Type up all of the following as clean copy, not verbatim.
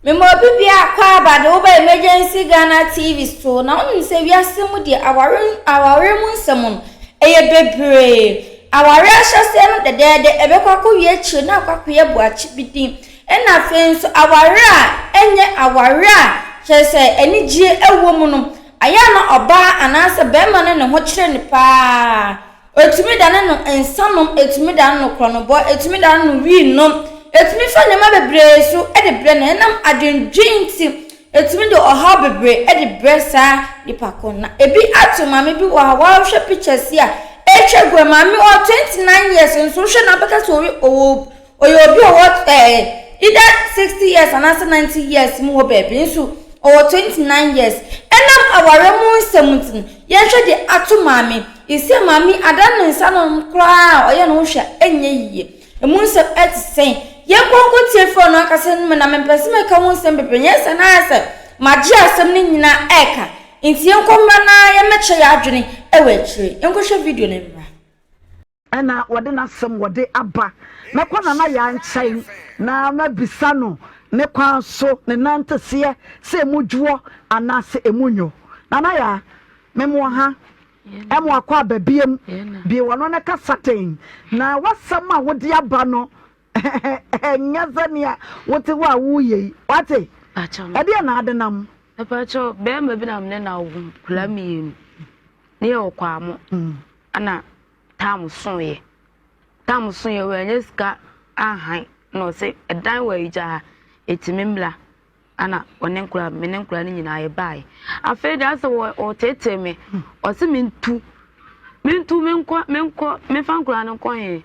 Mema obi biara akwaaba de woba Emergency Ghana TV so na wonim sɛ wiase mu deɛ aware aware mu nsɛm no ɛyɛ bebree. Aware ahyɛseɛ no dɛdɛɛdɛ ɛbɛkɔ akɔwie akyire na akɔ akɔyɛ boakye bi din. Ɛna afei nso aware a ɛnyɛ aware a kyerɛ sɛ anigyeɛ ɛwɔ mu no ayɛ a na ɔbaa anaasɛ bɛrima no ne ho kyerɛ no paa. Ɛtumi dane no nsanom, ɛtumi dane no korɔnobɔ, ɛtumi dane no wii nom, ɛtumi fa nneɛma bebree so de brɛ no. Ɛnam adwendwen nti, ɛtumi de ɔhaw bebree de brɛ saa nipa ko no. Na ebi ato maame bi wɔ ha, wɔahwɛ pictures yi a ɛretwa gu maame wɔ 29 years nso wohwɛ na wobɛka sɛ ɔwɔ Ɔyɛ obi a ɔwɔ ɛɛ either 60 years anaasɛ 90 years mu wɔ baabi nso ɔwɔ 29 years. Ɛnam awareɛ mu nsɛm nti no, yɛnhwɛ deɛ ato maame. Ɛsɛ maame ada ne nsa no koraa a ɔyɛ ne ho hwɛ a ɛnyɛ yie. Ɛmu nsɛm ɛte sɛn? Yɛnkɔ nkɔtie firi ɔno ankasa no mu na mempɛ sɛ mɛka ho nsɛm bebree nyɛ sɛ na ayɛ sɛ magye asɛm no nyinaa ɛreka. Nti yɛnkɔ mmra na yɛmmɛkyerɛ yɛn adwene ɛwɔ akyire. Yɛnkɔhwɛ video no mmra. Ɛna wɔde n'asɛm wɔde aba. Mɛkɔ Nana Yaa nkyɛn na mabisa no ne kwan so ne nanteseɛ sɛ ɛmu dwoɔ anaasɛ ɛmu nnwo. Nana Yaa, memoa ha, ɛmo akɔ aba biam, bue w'ano na kasa den, na w'asɛm a wode aba no ɛnyɛ sɛnea wote hɔ a woreyɛ yi. Wate? Ɛdeɛn na ade nam? Mepakyɛw, bɛrima bi na me ne no awo nkwadaa mmienu. Ne yɛ wɔ Kwamo. Ɛna tam soeɛ. Tam soeɛ wanya sika ahan na ɔse ɛdan wɔ agya ha ɛti me mmra. Ɛna ɔne nkora me ne nkora no nyinaa yɛbaeɛ. Afei deɛ asɛ wɔ ɔtetee me ɔse mentu mentu menkɔ menkɔ memfa nkora no nkɔ he.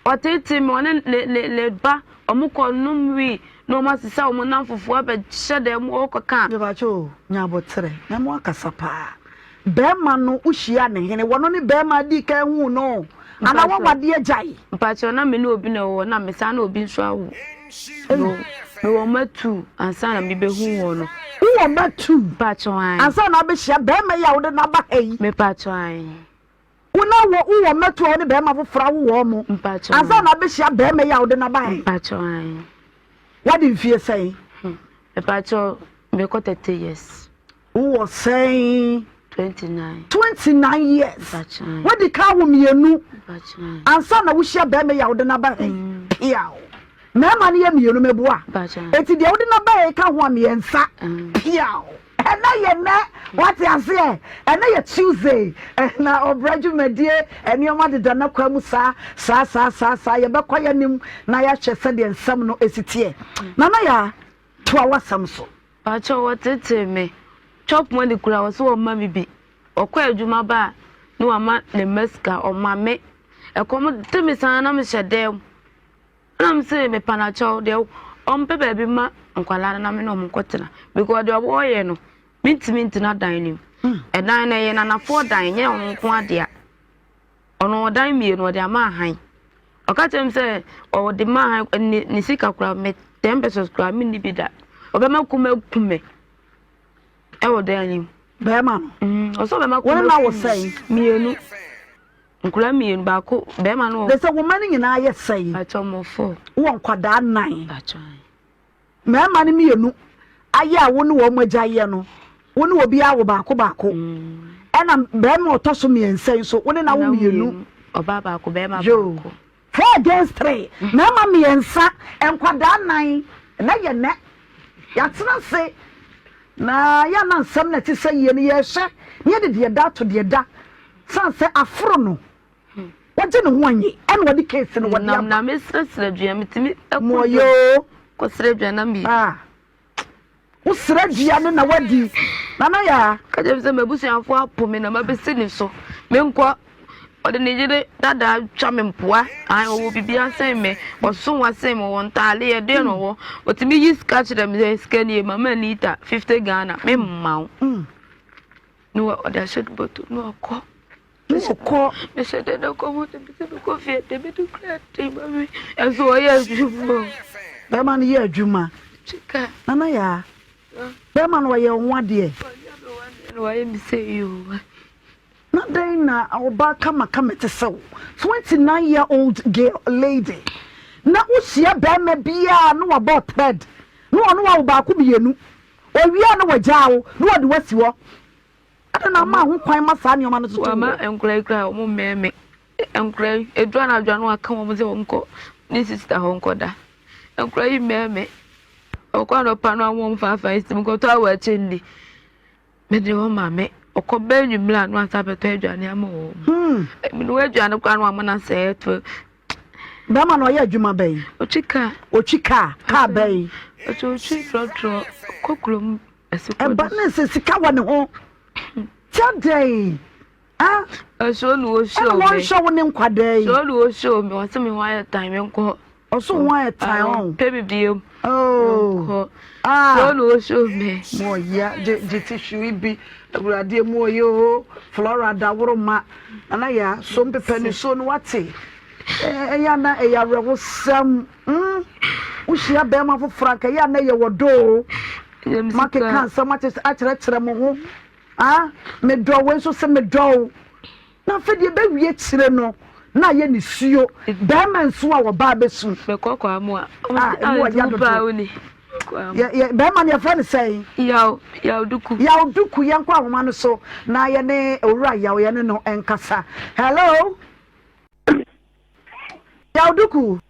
Ɔtetee me ɔne ne ne ne ba ɔmo kɔ nom wii na ɔmo asesa ɔmo nnamfofoɔ abɛhyɛ dan mu ɔkɔka a. Mepakyɛ o, nya aboterɛ na mo akasa paa. Bɛɛma no wo hyia ne hene? Wɔno ne bɛɛma dii kan huu no anaa w'awadeɛ agyae? Mpakyɛw na me ne obi na ɛwɔ hɔ na me san ne obi nso awo. Mewɔ mma tuu ansa na me bɛhu wɔn no. Wowɔ mma tuu? Mpakyɛw ae. Ansa na abɛhyia bɛɛma yi a wode no aba ha yi? Mepakyɛw ae. Wo na wɔ wo wɔ mmɛto a wo ne bɛrima foforɔ awo wɔn mo ansa na abɛhyia bɛrima yi a wode no aba ha yi. Wadi mfie sɛn? Mepakyɛw mekɔ 30 years. Wowɔ sɛn? 29. 29 years. Wadi ka wo mmienu ansa na wohyia bɛrima yi a wode no aba ha yi. Mm. Piaw. Mmarima no yɛ mmienu meboa. Eti deɛ wode no aba ha yi ka ho a mmiɛnsa. Mm. Piaw. Ɛnɛ yɛ nɛ, wate aseɛ? Ɛnɛ yɛ Tuesday, na ɔbrɛ dwumadie, nneɛma deda n'akwan mu saa, saa, saa, saa, saa. Yɛbɛkɔ yɛn anim na yɛahwɛ sɛdeɛ nsɛm no si teɛ. Nana Yaa, toa w'asɛm so. Pakyɛw wɔtetee me chop money koraa wɔse wɔmma me bi ɔkɔ adwuma ba a na wama ne mma sika ɔma me ɛkɔm de me saa na mehyɛ dɛm Ɛna me se mepa no akyɛw deɛ ɔmpɛ baabi ma nkwadaa no na me ne wɔn nkɔtena because deɛ ɔyɛ no mentumi ntena dan no mu hmm. ɛdan no ɛyɛ nanafoɔ dan nyɛ ɔno nko adea ɔno ɔdan mmienu ɔde ama ahan ɔka kyerɛ me sɛ ɔde ma ahan ne ne sika koraa me 10 pesos koraa menni bi da ɔbɛma kum akum me ɛwɔ dan no mu bɛrima no ɔsɛ ɔbɛma kum wɔn na wɔ sɛn mmienu Nkwadaa mmienu, baako bɛrima no wɔ. De sɛ wo mma no nyinaa yɛ sɛn? Pakyɛ ɔmo fɔ. Wowɔ nkwadaa nnan. Pakyɛ. Mmarima no mmienu ayɛ a wo ne wɔn agya yɛ no, wo ne obiara wo baako baako. Mm. Ɛna bɛrima ɔtɔ so mmiɛnsa yi nso, wo ne na wo mmienu. Ɔbaa baako, bɛrima baako. Four against three. Mmarima mmiɛnsa, nkwadaa nnan. Ɛnɛ yɛ nɛ. Yɛatena ase na yɛ na nsɛm na ɛte sɛ yie no yɛhwɛ na yɛde deɛ da ato deɛ da. San sɛ aforo no wagye ne ho anyi ɛna ɔde case no wɔde aba. Na me srɛsrɛ dua metumi ɛkɔ dua kɔ srɛ dua na mi. Ah wo srɛ dua no na wadi nana yaa. Kakyɛ mi sɛ m'abusuafo apo me na mabɛsi ne so menkɔ ɔde ne yere dada twa me mpoa an ɔwɔ biribi asɛn me ɔso asɛn me ɔwɔ ntaale ɛdeɛ na ɔwɔ ɔtumi yi sika kyerɛ me sɛ sika nie mama Anita 50 Ghana me mma wo. Mm. Na ɔde ahyɛ ne bɔtɔ mu na ɔkɔ. Na ɔkɔ. Mehyɛ dɛ na kɔm de me sɛ mekɔ fie de me de kura de ma me. Ɛnso ɔyɛ adwuma. Bɛrima no yɛ adwuma. Sika. Nana yaa. Bɛrima no ɔyɛ ho adeɛ. Ɔyɛ me ho adeɛ na wayɛ me sɛ yoo. Na dɛn na ɔbaa kamakama te sɛ wo, 29 year old girl lady, na wohyia bɛrima biara na wabɔ thread. Na ɔno wawo baako mienu. Owie a na wagyaa wo na ɔde wo asi hɔ. Adɛn na ama ho kwan ma saa nneɛma no toto Wama nkwadaa yi koraa wɔn mmɛn me. Nkwadaa yi, edu anadwo a na waka wɔn sɛ wɔn nkɔ ne sista hɔ nkɔda. Nkwadaa yi mmɛn me. Ɔkɔ anɔpa no a wɔn faafa yi sɛ mekɔtɔ awɔ akyɛ nni. Mede wɔn ma me. Ɔkɔ bɛ anwummerɛ a na wasa abɛtɔ aduane ama wɔn. Hmm. Mene wɔ aduane koraa na wama no asɛe ato. Bɛrima no ɔyɛ adwuma bɛn? Ɔtwi kaa. Ɔtwi kaa. Kaa bɛn? Ɔtwi ɔtwi trɔtrɔ kɔ kurom. Ɛba ne sɛ sika wɔ ne ho. Kyɛ dɛn? Ah. Ɛso na wɔhyɛ me. Ɛna wɔnhyɛ wo ne nkwadaa yi. So na wɔhyɛ me wɔsɛ me ho ayɛ tan me nkɔ. Ɔso ho ayɛ tan ɔn. Pɛ me bio. Oh. Nkɔ. Ah. So na wɔhyɛ me. Mo ya gye gye tissue yi bi. Awurade mu ɔyɛ o. Flora daworo ma. Nana ya so mpepɛ ne so no wate. Ɛyɛ ana ɛyɛ awerɛhosɛm. Mm. Wohyia bɛrima foforɔ anka ɛyɛ ana ɛyɛ wɔdɔ o. Makeka nsɛm akyerɛkyerɛ mo ho. Ah, medɔ wo nso se medɔ wo. Na afei deɛ ɛbɛwie kyire no, na ayɛ nisuo. Bɛrima nsu a wɔbaa bɛsu. Mekɔ kwa mu a. Ah, emu ɔya dodo. Yɛ yɛ bɛrima no yɛfrɛ no sɛn? Yaw, Yaw Duku. Yaw Duku, yɛnkɔ ahoma no so na yɛne Owura Yaw yɛne no nkasa. Hello. Yaw Duku.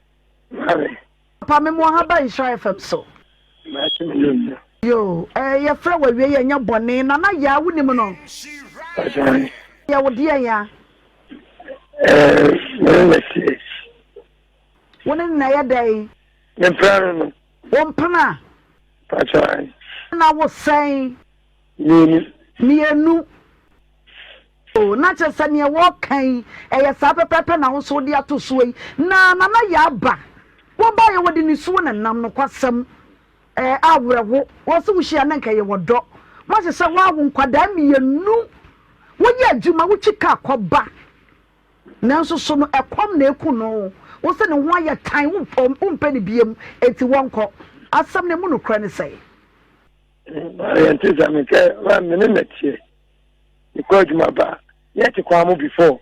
Maame. Papa me mo ha ba Nhyira FM so. Mate me yɛ nua. Yoo eh yɛfrɛ wo awie yɛ nyɛ bɔne Nana Yaa wo nim no? Pakyɛ. Yɛ wo deɛn ya? Eh me ne na tie. Wo ne na yɛ dɛn? Me mpena no no. Wo mpena? Pakyɛ. Na wo sɛn? Mienu. Mienu. Oh, na kyerɛ sɛ neɛ wɔreka yi, ɛyɛ saa pɛpɛɛpɛ na wo nso wode ato soɔ yi. Na Nana Yaa aba. Wɔbaeɛ wɔde nisuo na nam, nokwasɛm. Ɛɛ, awerɛho. Wɔn se wohyia na nka ɛyɛ wɔdɔ. Moahyehyɛ hɔ awo nkwadaa mienu. Woyɛ adwuma, wotwi kaa kɔba. Nanso so no ɛkɔm na eku no? Wo se ne ho ayɛ tan, wompɛ no biem, enti wɔnkɔ. Asɛm no emu nokorɛ ne sɛn? Yɛnte saa, mekɛ, me ne na teɛ. mekɔ adwuma ba a yɛte kwan mu before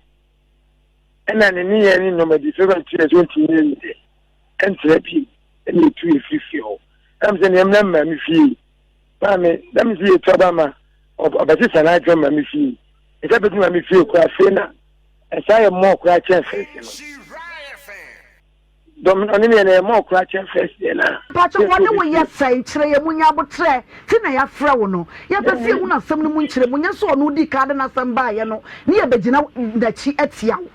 ɛna ne ne yɛn ne nneɛma bi fɛfɛ nti yɛ so ntumi yɛ ne dɛ ɛntena bi ɛna etu efiri fie hɔ ɛna sɛ nneɛma na maame fie maame na mi si yɛtu aba ma ɔbɛsesa n'adwene maame fie ɛsɛ bɛtu maame fie kura afei na ɛsa yɛ mɔɔ kura kyɛn fɛs no. Dɔm ɔne me yɛ na yɛ mɔɔ koraa kyɛn first deɛ na. Mpakyɛw wɔne wo yɛ sɛn? Kyerɛ yɛn mu nya aboterɛ ti na yɛafrɛ wo no. Yɛpɛ sɛ yɛhunu asɛm no mu nkyerɛmu nyɛ sɛ ɔno dii kan de n'asɛm baeɛ no ne yɛbɛgyina n'akyi atia wo.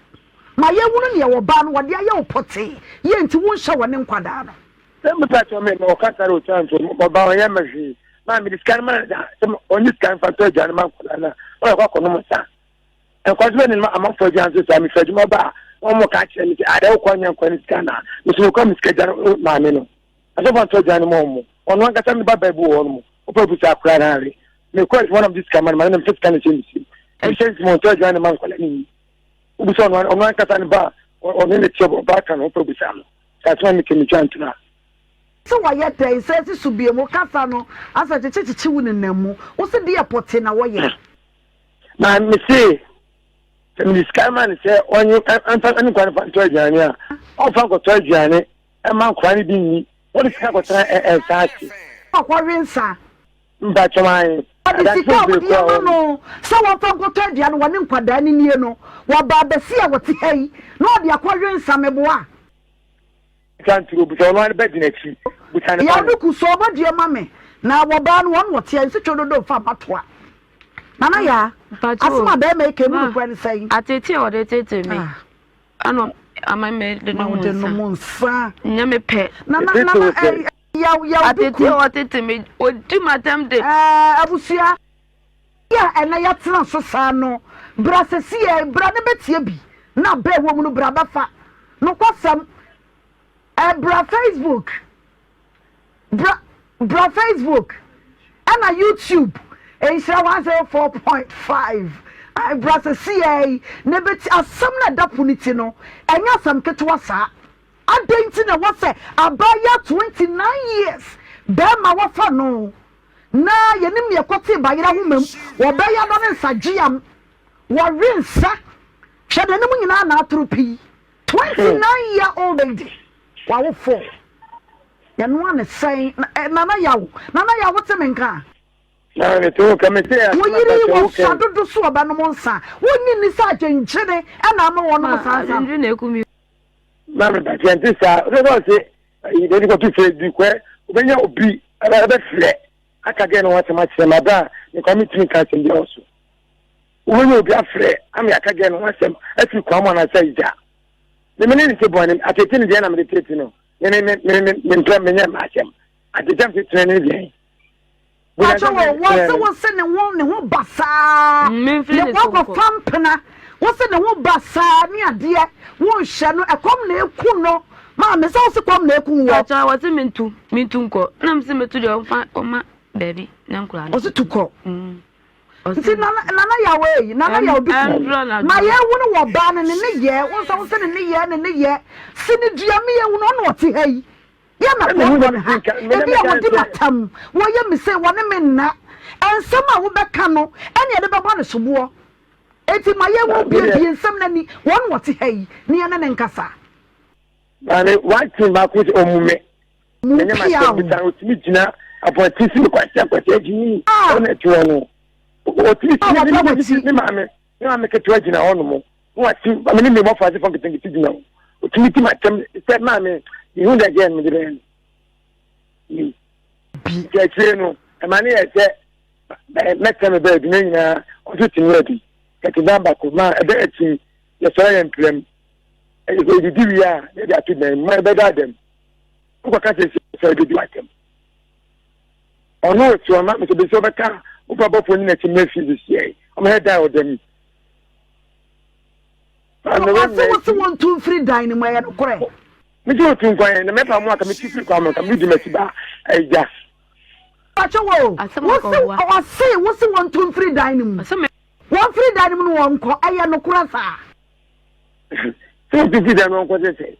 Ma yɛnhunu neɛ ɔbaa no wɔde ayɛ wo pɔtee yɛ nti wonhyɛ wɔne nkwadaa no. Sɛ mepakyɛw me ma ɔkasa de ɔtwa nto ɔba ɔnyɛ ma hwee maa mede sika no ma no da sɛ ɔnye sika mfa ntɔ aduane ma nkwadaa no a ɔyɛ kɔ akɔnom nsa. Nkwa so bɛ ne amanfoɔ adwa nso saa mefiri adwuma ba a na wɔn ka kyerɛ me sɛ adɛ wokɔ nyɛ nkwa ne sika na meso mekɔ me sika gya no maame no asɔfo antɔ adwa no ma wɔn ɔno ankasa ne ba baa bi wɔ hɔ nom wopɛ busa akora no awe mekɔ adwuma na mede sika ma no ma no na mefɛ sika no hyɛ ne sim mehyɛ ne sim ɔntɔ adwa no ma nkwadaa no nyi wobusa ɔno ɔno ankasa ne ba ɔne ne teɛ ɔba ka no wopɛ busa no saa sɛ ma mekɛ metwa ntora Sɛ wɔyɛ dɛn sɛ si so bio mu kasa no asɛ kyekyekyekye wo nenam mu wo se deɛ pɔte na wɔyɛ. Na mese, sɛ mede sika ma no sɛ ɔnye ɛmfa ne nkwa no fa ntɔ aduane a, ɔmfa nkɔtɔ aduane ɛma nkwa no bi nni. Wɔde sika kɔtena nsa ase. Ɔkɔwe nsa. Mpakyɛw ae. Ɔde sika a wode ama no sɛ wɔmfa nkɔtɔ aduane wɔne nkwadaa no nnie no, wɔba abɛsi a wɔte ha yi na ɔde akɔwe nsa, meboa? Busa nturo, busa ɔno ara bɛ di n'akyi, busa ne ba no. Yaw duku sɔ ɔbɔ dua ma me na wɔ baa no wɔn wɔ tea nsi two dodo nfa mma toa. Nana yaa, asem a bɛɛma yi ka emu nokorɛ ne sɛn? Ateetee a ɔde teetee me ɛna ama me de nom nsa. nom nsa. Nyɛ me pɛ. Nana nana ɛ yaw yaw duku. Ateetee a ɔteetee me, odi m'atɛm de. Ɛɛ abusua yi a ɛnɛ yɛatena so saa no, bra sɛsiɛ, bra ne bɛtie bi, na bɛ ɛwɔ mu no bra bɛfa. Nokwasɛm, ɛ bra Facebook, bra bra Facebook, ɛna YouTube, Nhyira 104.5, ɛ bra sɛsiɛ yi, na bɛti asɛm no a ɛda po no ti no, ɛnyɛ asɛm ketewa saa. Adɛn nti na ɛwɔ sɛ abaayewa 29 years bɛrima wɔfa no Na yɛnim nea ɛkɔtee bayerɛ ahoma mu, wɔbɛyɛ adɔ ne nsadweam, wɔwe nsa, hwɛ n'anim nyinaa na atoro pii, 29 year old lady, wawo four. Yɛnoa ne sɛn? Nana Yaw, Nana Yaw wote me nka a? Na mete wo nka, mese asɛm Wo a yere yi Pastor wɔ wo sua kan. dodo so ɔbɛnom nsa. Wonnye nni sɛ adwenkyene na ama wɔnom Ma saa nsa no? adwendwene na eku me. Maame Pastor ɛnte saa, wode sɛ ɔse ayi bɛde kɔto fie di kɔ wobɛnya obi ɛbɛfrɛ aka gɛ no ho asɛm akyerɛ me abɛ a mekɔ metumi nka asɛm bi wɔ so. Wobɛnya obi afrɛ ama yɛaka gɛ no ho asɛm afiri kwan mu anaasɛ agya. Me mene ne te bɔne atete ne deɛ na mede tete no. Me me me me me mempɛ menyɛ m'asɛm. Atete mfe tene ne deɛ. Pakyɛ wɔ wɔ se wo se ne ho ne ho basaa Mm, ne wakɔfa mpena wo se ne ho basaa ne adeɛ wo nhyɛ no ɛkɔm na eku no maame sɛ wo se kɔm na eku wɔ. Pakyɛ wɔ se mentu mentu nkɔ na me se metu deɛ ɔmfa ɔma baabi na nkura no. Ɔse tu kɔ. Mm. Nti nana nana yaw eyi nana yaw bi kɔ ma yɛ hu no wɔ baa no ne ne yɛ wo nsa wo se ne ne yɛ ne ne yɛ si ne dua mi yɛ hu no ɔno ɔte ha yi. Yɛ na boaboa me ha. Ebia wɔdi m'atam, wɔyɛ me sei, wɔne me nna. Nsɛm a wobɛka no ne yɛde bɛbɔ no soboɔ. Enti ma yɛnhu, buebue nsɛm no ani, wɔn na wɔte ha yi, na yɛne no nkasa. Maame, one baako sɛ ɔmmu me. Mu Ɛnyɛ pia m'asɛm o. bisa no, ɔtumi gyina abɔnten si me kwasia kwasia gyimi. Ah! Ɔna ɛte hɔ no. Ɔtumi Ah, si waba me w'akyi. me maame, me maame ketewa gyina hɔ nom. Na wate me ne me mmɔfra ase fam nketenkete gyina hɔ. Ɔtumi di m'atɛm sɛ maame, mehu dɛ deɛ mede bɛyɛ no. Nti akyire no, ɛma ne yɛ sɛ mɛtɛ me baabi na nyinaa ɔnso tumi adi. Kɛte dan baako ma ɛbɛ akyi yɛsɔre yɛn mpram. Ɛyɛ sɛ yɛdidi wie a na yɛde ato dan mu ma yɛbɛda adam. Wokɔka sɛ sɛ yɛbɛdi w'atɛm. Ɔno ɔte ɔma mesɛ bɛsi ɔbɛka wofa bɔfoɔ nyina akyi mmerɛ fie bɛsiɛ ɔmɛhɛ dan ɔda mu. Ɔse wo se wɔntu mfiri dan no mu, ɛyɛ nokorɛ? Mese wɔtu nkwan na mɛpa mu aka metu firi kwan mu nka medi m'akyi ba agya. Pakyɛ wo, wo se ɔse wo se wɔntu mfiri dan no mu. Wɔmfiri dan no mu no wɔnkɔ, ɛyɛ nokorɛ saa? Sɛ wɔtu firi dan no wɔnkɔ sɛ sɛ.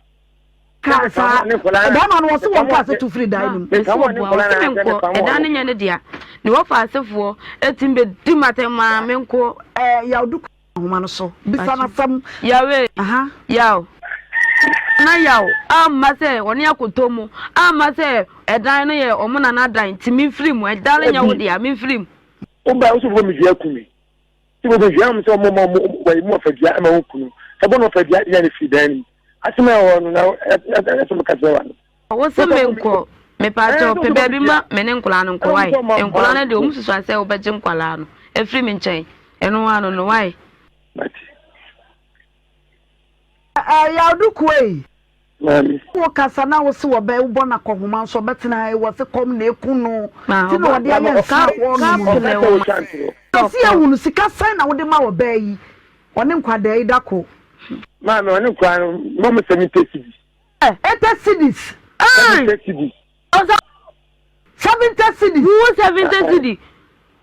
Kaa saa, bɛrima no wɔse wɔn kaa sɛ tu firi dan no mu. Mese wɔboa, wɔse menkɔ, ɛdan no nyɛ ne dea. Ne wɔfa asefoɔ atim bɛdi m'atɛm maa menkɔ. Ɛɛ Yawdu Nhoma no so. Bisa no asɛm. Yawee, Aha. Yaw, na Yaw amma sɛ ɔne akɔtɔ mu, amma sɛ ɛdan no yɛ ɔmo nana dan nti memfiri mu, ɛdan no nyɛ wo dea, memfiri mu. Wo ba wo sɛ wobɔ me dua ku me. Sɛ wobɔ me dua sɛ ɔmo ma ɔmo wɔyi mu ɔfa dua ama wo kunu. Sɛ bɔ no ɔfa dua de ne firi dan no mu. Asɛm a ɛwɔ hɔ no na ɛsɛ mo ka kyerɛ wa no. Wo se menkɔ, mepaakyɛw pɛ baabi ma me ne nkwadaa no nkɔ wae. Nkwadaa no deɛ wɔn susua sɛ wobɛgye nkwadaa no afiri me nkyɛn. Ɛno ano no wae. Mate. Yawdu Kuei. Maame. Wo kasa na wo se wɔbɛ wobɔ no akɔhoma nso ɔbɛtena ha yi wɔ se kɔm na eku no ti na ɔde ayɛ nsa wɔ no mu no. Ɛsi ehunu sika sɛn na wode ma ɔbaa yi ɔne nkwadaa yi da ko. Maame ɔne nkwadaa no mɔ mo 70 cedis. 80 cedis. 70 cedis. 70 cedis. Wo 70 cedis.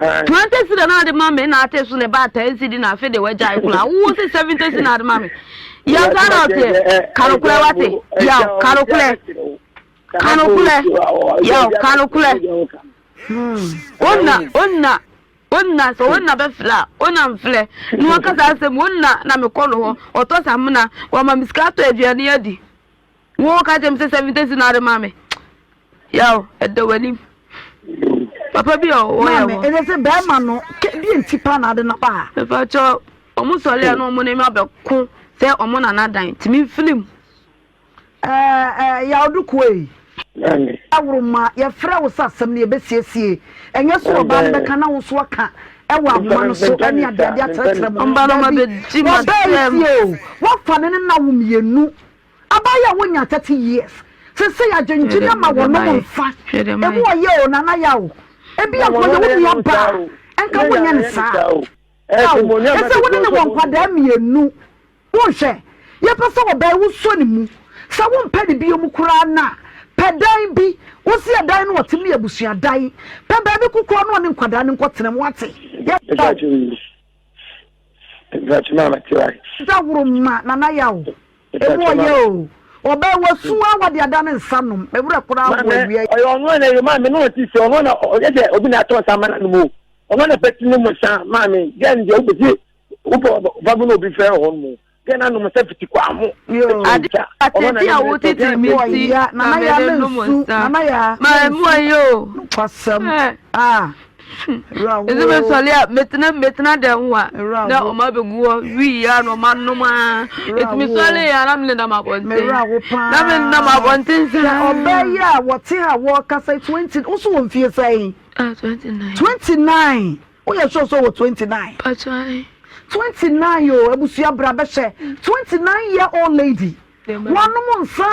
20 cedis na ade ma me na ate so na ba 10 cedis na afe de wagyae koraa. Wo se 70 cedis na ade ma me. Ya saa na ɔteɛ. Karokorɛ wate. Yaw karokorɛ. Karokorɛ. Yaw karokorɛ. Onna onna onna sɛ onna bɛfrɛ a onna mfrɛ na wakasa asɛm onna na mekɔ no hɔ ɔtɔ samena wama me sika atɔ aduane adi. Wo ka kyerɛ me sɛ 70 cedis na ade ma me. Yaw, ɛda w'anim. Papa bi a ɔwɔ yɛ Maame, hɔ. ɛsɛ sɛ bɛrima no ke deɛ nti paa na ade no ba ha. Mepa kyɛw, ɔmo sɔre a na ɔmo ne me abɛko sɛ ɔmo nana dan nti me mfiri mu. Ɛɛ ɛɛ Yawdo Kuei. Maame. Aworoma, yɛfrɛ wo sɛ asɛm no yɛbɛsiesie. Ɛnyɛ sɛ ɔbaa no bɛka na wo nso aka ɛwɔ ahoma no so ɛne adeade akyerɛkyerɛ mo. Ɔmba no Dabi, ɔma bɛdi wɔbaa yi m'asɛm. fie o, woafa no ne nna wo mmienu. Abaayewa a wonya 30 years sesei adwendwene ama wɔnom nsa emu ɔyɛ o Nana Yaw ebia nka ɔyɛ wo nua baa nka wonyɛ no saa Yaw ɛsɛ wo ne no wɔ nkwadaa mmienu wonhwɛ yɛpɛ sɛ ɔbaa yi wosɔ ne mu sɛ wompɛ ne biom koraa no a pɛ dan bi wosi ɛdan no ɔte mu yɛ abusua dan pɛ baabi kokoa no ɔne nkwadaa no nkɔtena mu wate Yaw. Daworo ma Nana Yaw. Emu ɔyɛ o. Ɔbaa wasu a wade ada ne nsa nom. Me werɛ koraa ho awia yi. Ɔyɛ ɔno na ɛyɛ maame no ɔte sɛ ɔno na ɔyɛ sɛ obi na atɔ nsa ama no mu ɔno na bɛti ne mu nsa maame gɛn deɛ wobɛsi wopɛ ɔba bi na obi fɛ hɔ no mu. Gɛ na nom nsa fiti kɔ amo. Ade atete a wotete me ti na mede nom nsa. Ma emu ayɛ o. Kwasɛm. Ah. Ɛsɛ mesɔre a metena metena dɛm hɔ a na ɔma abɛgu hɔ wii a na ɔma nom a ɛti mesɔre a na menenam abɔnten na menenam abɔnten saa. Ɔbaa yi a wɔte ha wɔkasa 20 wo so wɔ mfie sɛn? 29. 29. Woyɛ sure sɛ ɔwɔ 29? Pakyɛ. 29 o, abusua bra bɛhwɛ. 29 year old lady. Wanom nsa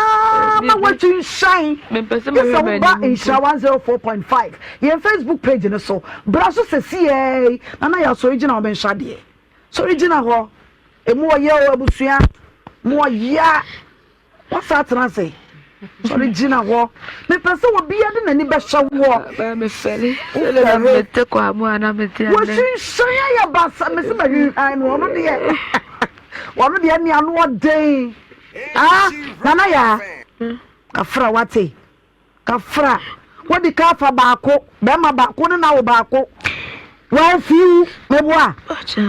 ma watwinhyɛn. Mempɛ sɛ Gye sɛ mɛhwɛ woba m'anim Nhyira mpo. 104.5 yɛn Facebook page no so. Bra so sɛsiɛi. Nana yɛ asɔre gyina hɔ menhwɛ adeɛ. Sɔre gyina hɔ. Emu ɔyɛ o abusua. Mu ɔya. Woasan atena ase? Sɔre gyina hɔ. Mepɛ sɛ obiara de n'ani bɛhyɛ woɔ. Wofɛre. Wɔhwinhwan ayɛ basa. Mese mahwinhwan no, ɔno deɛ. Ɔno deɛ ne ano ɔden. Ah, Nana Yaa. Kafra wate. Kafra, wadi ka afa baako, bɛrima baako ne n'awo baako. Wamfi wo, meboa.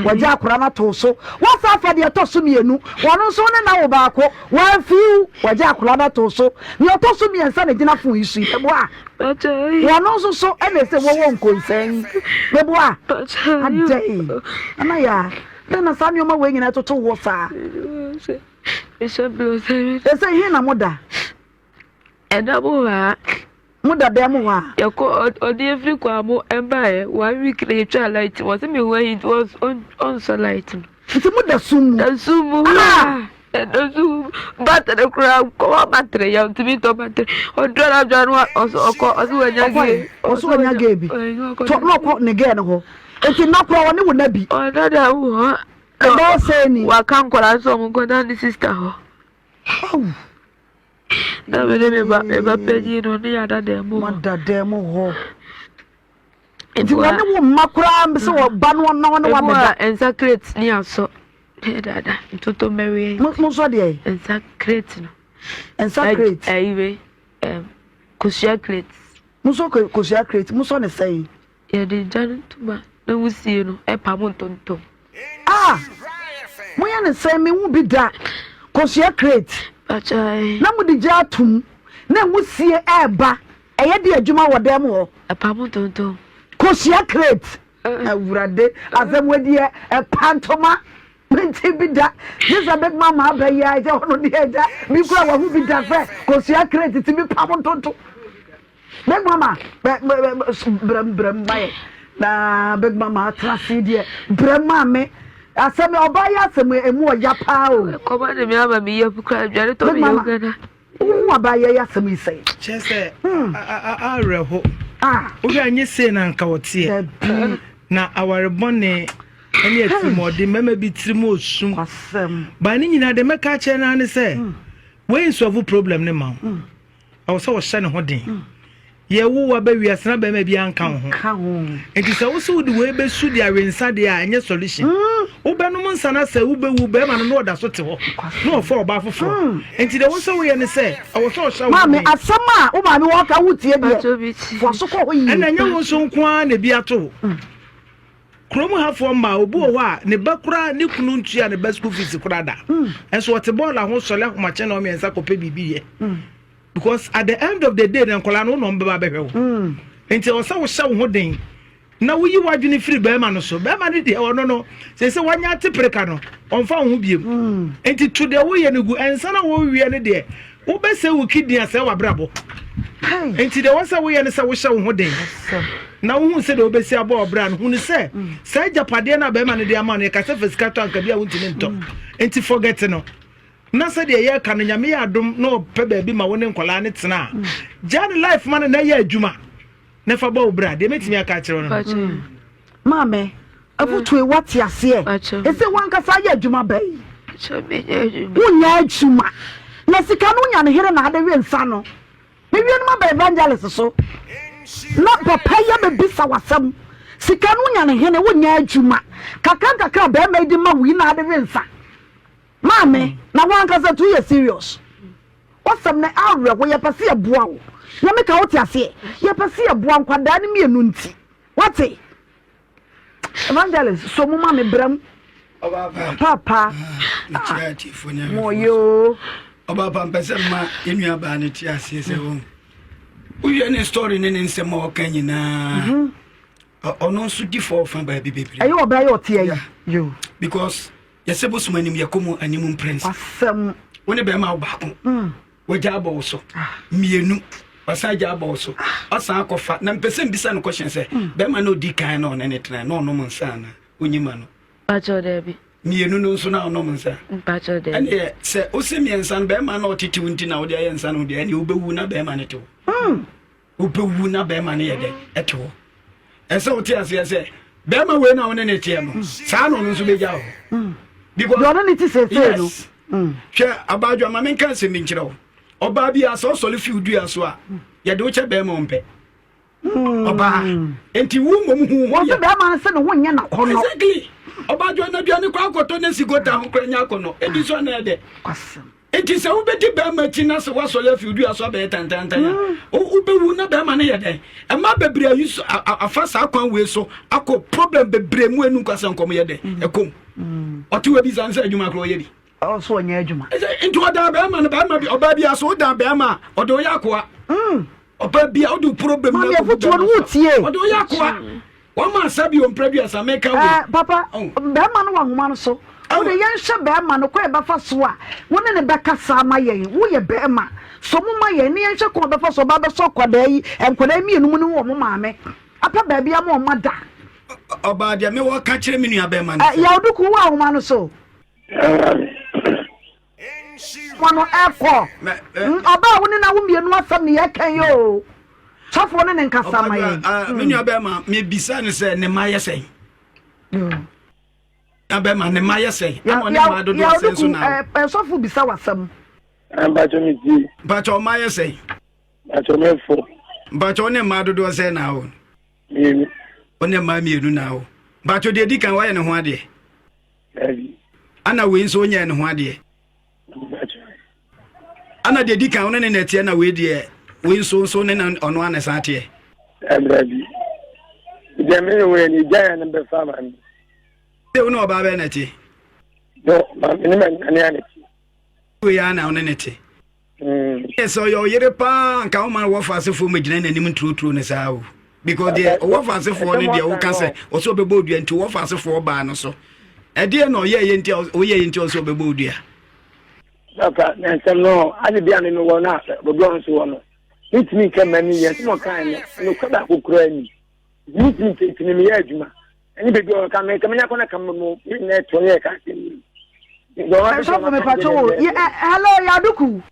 Wagya akora no ato so. Wasa afa deɛ ɛtɔ so mmienu, wɔn nso ne n'awo baako. Wamfi wo, wagya akora no ato so. Deɛ ɔtɔ so mmiɛnsa na gyina fon yi so yi, meboa. Wɔn nso so ɛna ɛsɛ wɔwɔ nkonsɛn yi, meboa. Adɛn, Nana Yaa, dɛn na saa nneɛma wei nyinaa ɛtoto woɔ saa? Ɛsɛ he na moda? Ɛda mu hɔ a. Mo da dan mu hɔ a. Yɛkɔ ɔde efiri kwan mu ɛbaeɛ one week na yɛtwa light wɔ sɛ mehu ayi nti ɔnsɔ light no. Nti mo da sum mu. Da sum mu ah. Da sum mu battery koraa kɔwa battery yɛ ntumi tɔ battery ɔdɔ na adwa no ɔsɔ ɔkɔ ɔsɛ wanya gee. Ɔsɛ wanya gee bi tɔ na ɔkɔ ne gee no hɔ nti nna koraa ɔne wo na bi. Ɔda da mu hɔ. Ɛbɛyɛ sɛ ni. Waka nkɔla nso ɔmo nkɔ da ne sister hɔ. Aw. Na me ne me ba me ba panyin no ne yɛada dan mu hɔ. Moada dan mu hɔ. Nti wɔne wo mma koraa sɛ wɔba no na wɔne wabɛda. Ebu a nsa crate ne asɔ ne dada ntoto mmɛweɛ. Mo nsɔ deɛ? Nsa crate no. Nsa crate. Ɛyi wei kosua crate. Mo nsɔ kosua crate mo sɔ ne sɛn? Yɛde gya no ntoma na wusie no pam ntontom. Ah! Moyɛ no sɛn? Menhu bi da. Kosua crate. Pakyae. Na mode gya atom na nwusie ɛreba. Ɛyɛ de adwuma wɔ dan mu hɔ. Ɛpam ntontom. Kosua crate. Awurade, asɛm wei deɛ ɛpa ntoma. Mente bi da. Gye sɛ Big Mama aba yi a, ɛgya ɔno deɛ agya. Bi kura wahu bi da sɛ kosua crate tumi pam ntontom. Big mama bɛ bɛ bɛ brɛm brɛm ma yɛ na big mama atena ase deɛ brɛm maa me asɛm ɔbaa yɛ asɛm emu ɔya paa o. Kɔma de mi ama mi yam kura aduane tɔ mi yam gana. Wohu ɔbaa yɛ yɛ asɛm yi sɛn. Kyerɛ sɛ hmm. awerɛho. Ah. Wohwɛ anyɛ sei na anka ɔteɛ. Na aware bɔne ɛne atirimɔden mmarima bi tirim osum. Baa ne nyinaa de mɛka akyerɛ naa ne sɛ hmm. wei nsɔfo problem ne ma wo. Hmm. Ɛwɔ sɛ ɔhyɛ ne ho den. Yɛwo wo aba wiase na bɛrima bi anka wo ho. Nti sɛ wo sɛ wode wei bɛsu de awe nsa deɛ a ɛnyɛ solution. Mm. Wobɛnom nsa no sɛ wobɛwu bɛrima no na ɔda so te hɔ na ɔfa ɔbaa foforɔ. Mm. Nti deɛ wo sɛ woyɛ ne sɛ ɛwɔ sɛ ɔhyɛ wo Maame asɛm a wo maame wɔ ka wotie deɛ foa so kɔ hɔ yie. Ɛna ɛnyɛ wo nso nko ara na ebi ato wo. Mm. Kurom hafoɔ mmaa obi wɔ hɔ a ne ba koraa ne kunu ntua ne ba school fees koraa da nso ɔte bɔɔla ho sɔle ahomakye na ɔmmiɛnsa kɔpɛ biribi yɛ mm. because at the end of the day na nkɔla no wo na ɔmbɛba abɛhwɛ wo mm. nti ɛwɔ sɛ wohyɛ wo ho den na woyi w'adwene firi bɛrima no so bɛrima no deɛ ɔno no sɛ sɛ wanya ate pereka no ɔmfa wo ho biem mm. nti to deɛ woyɛ no gu ɛnsa na wɔwie no deɛ Wobɛsɛe wo kidney asɛe w'abrabɔ. Enti deɛ ɛwɔ sɛ woyɛ ne sɛ wohyɛ wo ho den na wohu sɛ deɛ wobɛsi abɔ ɔbra no. Hunu sɛ mm. saa agyapadeɛ no a bɛrima no de ama no yɛka sɛ fa sika tɔ anka bi a wontumi ntɔ. Mm. Enti forget no. Na sɛdeɛ yɛreka no Nyame yɛ adom na ɔpɛ baabi ma wo ne nkwadaa no tena a mm. gyaa ne life ma no na ɛyɛ adwuma na fa bɔ wo bra. Deɛ mɛtumi aka akyerɛ wo no. Mm. Maame, afotuo yi wate aseɛ? Ɛsɛ wankasa ayɛ adwuma bɛyi. Wonyɛ adwuma. Na sika no wonya no here na ade we nsa no. Mewie no maba evangelist so. Na papa yi abɛbisa w'asɛm. Sika no wonya no hene wonyɛ adwuma. Kakra nkakra bɛrima yi de ma wo yi na ade we nsa. Maame, na wankasa tu yɛ serious. W'asɛm no awerɛho yɛpɛ sɛ yɛboa wo. Nyame ka wote aseɛ. Yɛpɛ sɛ yɛboa nkwadaa no mmienu nti. Wate? Evangelist, so mu ma me brɛ mu. Papa. Mo yoo. Ɔba pa mpɛ sɛ mma yɛn nua baa no te aseɛ sɛ wɔn wohwɛ ne story ne ne nsɛm a ɔka nyinaa mhm. ɔno nso di fɔ ɔfa baabi bebree. Ɛyɛ ɔbaa yɛ ɔteɛ yi. Because yɛsɛ bosom anim yɛkɔ mu anim mprɛnsa. Asɛm. Wo ne bɛrima wo baako. Mm. Wagya abɔ wo so. Ah. Mmienu. Wasan agya abɔ wo so. Ah. Ɔsan akɔfa na mpɛ sɛ mbisa no question sɛ mm. bɛrima na odi kan na ɔne ne tena na ɔnom nsa ana onyima no. Mpakyɛw daabi. Mmienu no nso na ɔnom nsa. Mpakyɛw daabi. Ɛneɛ sɛ wose mmiɛnsa no bɛrima na ɔtete wo nti na wode ayɛ nsa no deɛ ɛneɛ wobɛwu na bɛrima no te wo. Hmm. Wobɛwu na bɛrima no yɛ dɛ ɛte hɔ. Ɛsɛ wote aseɛ sɛ bɛrima wei na wo ne ne teɛ no saa na ɔno nso bɛgya hɔ. Hmm. Because deɛ ɔne ne te seesei no. Yes. Hmm. Hwɛ abaadwa ma menka asɛm bi nkyerɛ wo. Ɔbaa bi a sɛ ɔsɔre fi wo dua so a yɛde wo kyɛ bɛrima ɔmpɛ. ɔbaa nti wo mmom hu ho yɛ. Wɔsi bɛrima no sɛ ne ho nyɛ n'akɔnɔ. Exactly ɔbaa dwa na aduane kɔ akɔtɔ na si gota ho kora nyɛ akɔnɔ ebi nso ana ɛdɛ. Nti sɛ wobɛdi bɛrima akyi na sɛ woasɔre afi odua so abɛyɛ tantantan a mm. wobɛwu na bɛrima no yɛ dɛn ɛma bebree ayi so afa saa kwan wei so akɔ problem bebree mu enu nkwasɛ nkɔm yɛ dɛn mm. ɛkɔm mm. ɔte wɔ bi san sɛ adwuma korɔ ɔyɛ bi Ɔwɔ so ɔnyɛ adwuma. Nti ɔdan bɛrima no bɛrima bi ɔbaa bi aso ɔdan bɛrima a ɔde ɔyɛ akoa. Mm. Ɔbaa bi a ɔde problem na kɔgu bɛrima no wotie. Ɔde ɔyɛ akoa. Wɔn ma asa bi ompere bi asa mɛka wei. Eh, papa oh. bɛrima no wɔ ahoma no so. Wode yɛnhwɛ bɛrima no kwan ɛbɛfa so a wo ne ne bɛkasa ama yɛn woyɛ bɛrima so mo ma yɛn ne yɛnhwɛ kwan ɔbɛfa so ɔba bɛsɔ akwadaa yi nkwadaa mmienu mu ne wɔn maame apɛ baabi ama wɔn ada. Ɔbaa deɛ mewɔ ka kyerɛ me nua bɛrima no. Yawduku wɔ ahoma no so. Wɔn no ɛkɔ. Ɔbaa wo ne na wo mmienu asɛm ne yɛka yi o. Sɔfoɔ ne ne nkasa ma yɛn. Ah, me nua bɛrima mebisa ne sɛ ne mma yɛ sɛn. Na bɛrima ne mma yɛ sɛn. Ama ɔne mma dodoɔ sɛn so na. Sɔfo bisa w'asɛm. Mpatsɔ mi ti. Mpatsɔ ɔma yɛ sɛn. Mpatsɔ mi fo. Mpatsɔ ne mma dodoɔ sɛn na awo. Mmienu. Ɔne mma mmienu na awo. Mpatsɔ deɛ di kan wayɛ ne ho adeɛ. Dabi. Ana wei nso wonyɛɛ ne ho adeɛ? Ana deɛ di kan wo ne ne na ɛteɛ na wei deɛ wei nso nso ne na ɔno ana san teɛ? Dabi. Deɛ me ne wei ne gya yɛ no bɛfa ma me. Sɛ wo ne ɔbaa bɛyɛ na ɛte? No, ma me ne ma ne ana te. Wei ana wo ne ne te? Yɛ sɛ ɔyɛ ɔyere paa nka woma no wɔfa asefoɔ ma gyina n'anim nturoturo no saa o because deɛ wɔfa asefoɔ no deɛ woka sɛ ɔsɛ ɔbɛbɔ odua nti wɔfa asefoɔ baa no so ɛdeɛ na ɔyɛ yɛ nti ɔyɛ yɛ nti ɔsɛ ɔbɛbɔ odua. Papa na nsɛm no ade bi a me wɔ no a obi ɔno nso wɔ no metumi nka mma ni yɛ nsɛm ɔkae no nokora baako koraa ni metumi nka ntumi meyɛ adwuma ɛne baabi a ɔka me nka menya kɔ na ka mo me na ɛto ne ɛka asɛm yi. Sɔfo mepatwo wo hello yaduku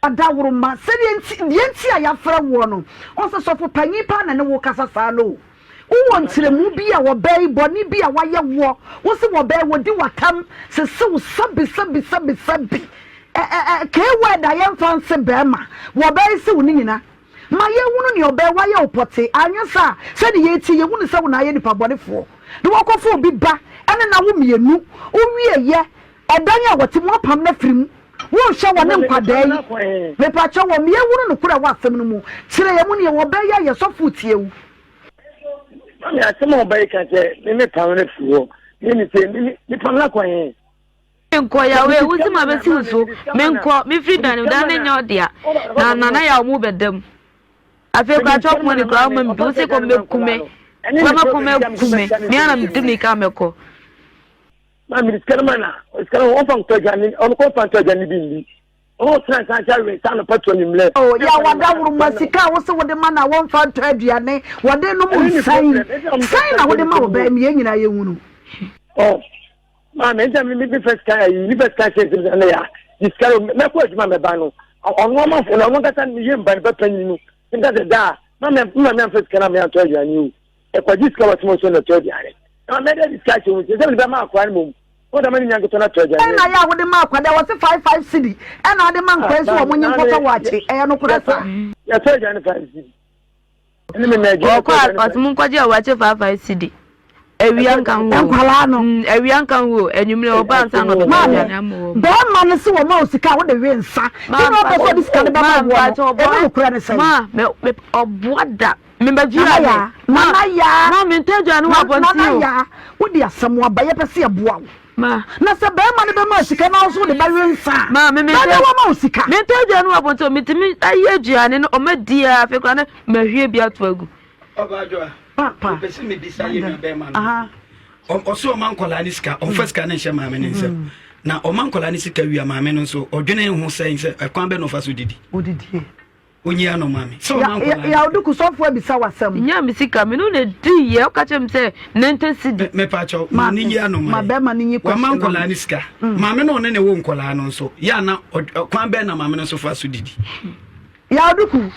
adaworoma sɛdeɛ nti deɛ nti a yɛafrɛ woɔ no ɔsɛ sɔfo panyin paa na ne wo kasa saa no wowɔ nkyerɛmu bi a wɔbɛn yi bɔne bi a wayɛ woɔ wo se wɔbɛn wɔdi watam sesew sɛbi sɛbi sɛbi sɛbi ɛ ɛ ɛ kee word a yɛmfa nse bɛrima wɔbɛn sew ne nyina Ma yɛnhunu nea ɔbɛyɛ, wayɛ wo pɔtee, anyɛ saa a, sɛdeɛ yɛretie yi, yɛhunu sɛ wo na ayɛ nipa bɔnefoɔ, na woakɔfa obi ba ne no awo mmienu, wowieeɛ, ɛdan a wɔte mu, woapam no afiri mu, worehwɛ wɔne nkwadaa yi, mepakyɛ wɔ, ma yɛnhunu nokorɛ a ɛwɔ asɛm no mu, kyerɛ yɛn mu nea wɔbɛyɛ a yɛn sɔfo retie wo. Mami, asɛm a ɔbɛyɛ ka sɛ, me mepam no afiri hɔ, me me sɛ, me mepam no akɔ he? Menkɔ Yahweh, wo nti ma bɛsi wo so. Menkɔ, mefiri dan mu, dan no nyɛ ɔdea. Na nana yaw mu bɛda mu. Afei koraa chop money koraa woma me bi, wo se kɔm bɛku me. Wama kɔm aku me, me ara na mede mirika mɛkɔ. Ma mede sika no ma na, sika no wɔmfa ntɔ aduane, ɔno kɔmfa ntɔ aduane bi nni. Ɔno tena nsa nkyɛ awe nsa anɔpa to anwummerɛ. Oh, yaw adaworoma sika a wose wode ma na wɔmfa ntɔ aduane, wɔde nom nsa yi, sɛn na wode ma wo bɛn, yɛn nyinaa yɛhunu. Oh. Maame, nti mi mi fɛ sika ayi, mi fɛ sika hyɛ nsɛm sɛ ne ya, di sika no, mɛkɔ adwuma mɛba no, ɔno amanfo na ɔno nkasa ne yie mba ne ba panyin no, nka sɛ daa, maame maame amfa sika na me antɔ aduane o, ɛkɔgye sika wɔ sɛ na ɛtɔ aduane, na maame ɛde sika hyɛ mu, sɛ mede bɛma akora no mmom, wɔn dama ne nya nketɔ na tɔ aduane. Ɛna yɛ a wode ma akwadaa wɔse 5 5 cedi ɛna ade ma nkwadaa nso wɔn nye nkɔtɔ wakye ɛyɛ nokorɛ saa. Yɛtɔ aduane 5 cedi. Ɔkɔ a ɔse mo nkɔgye ɔwakye 55 cedi. Awia nka ho. Nkwalaa no. Mm, awia nka ho. Anwummerɛ ɔba ansa na ɔbɛtɔ aduane ama wɔn. Bɛrima no se wɔma wo sika a wode we nsa. Ti na ɔpɛ sɛ ɔde sika no bɛma woɔ no. Ɛmu nokorɛ ne sɛn? Ma, me, me, ɔboa da. Mebɛgye ade. Nana yaa. Ma mentɔ aduane wɔ abɔnten o. Nana yaa, wode asɛm aba yɛpɛ sɛ yɛboa wo. Ma. Na sɛ bɛrima no bɛma sika na wo nso wode bɛwe nsa a, Ma me bɛn na wama wo sika? Mentɔ aduane wɔ abɔnten o, metumi ayɛ aduane no ɔma di a afei koraa na mahwie bi ato agu. Ɔbaadwoa, Papa. mepɛ sɛ mebisa yɛ nua bɛrima no. Ɔsɛ ɔma nkwadaa no sika, ɔmfa sika no nhyɛ maame no nsam. Na ɔma nkwadaa no sika wie a maame no nso ɔdwene ho sɛn sɛ ɛkwan bɛ na ɔfa so didi. Odidie. Onyi ano maame. Sɛ ɔma nkwadaa no. Yaw Duku sɔfo abisa w'asɛm. Nya me sika, me no na di yɛ, ɔka kyerɛ me sɛ nente sidi. Mepa kyɛw, ma ne nyi ano ma bɛrima no nyi question. Wama nkwadaa no sika. Maame no ɔne ne wo nkwadaa no nso, yɛ ana kwan bɛn na maame no nso fa so didi. Yaw Duku.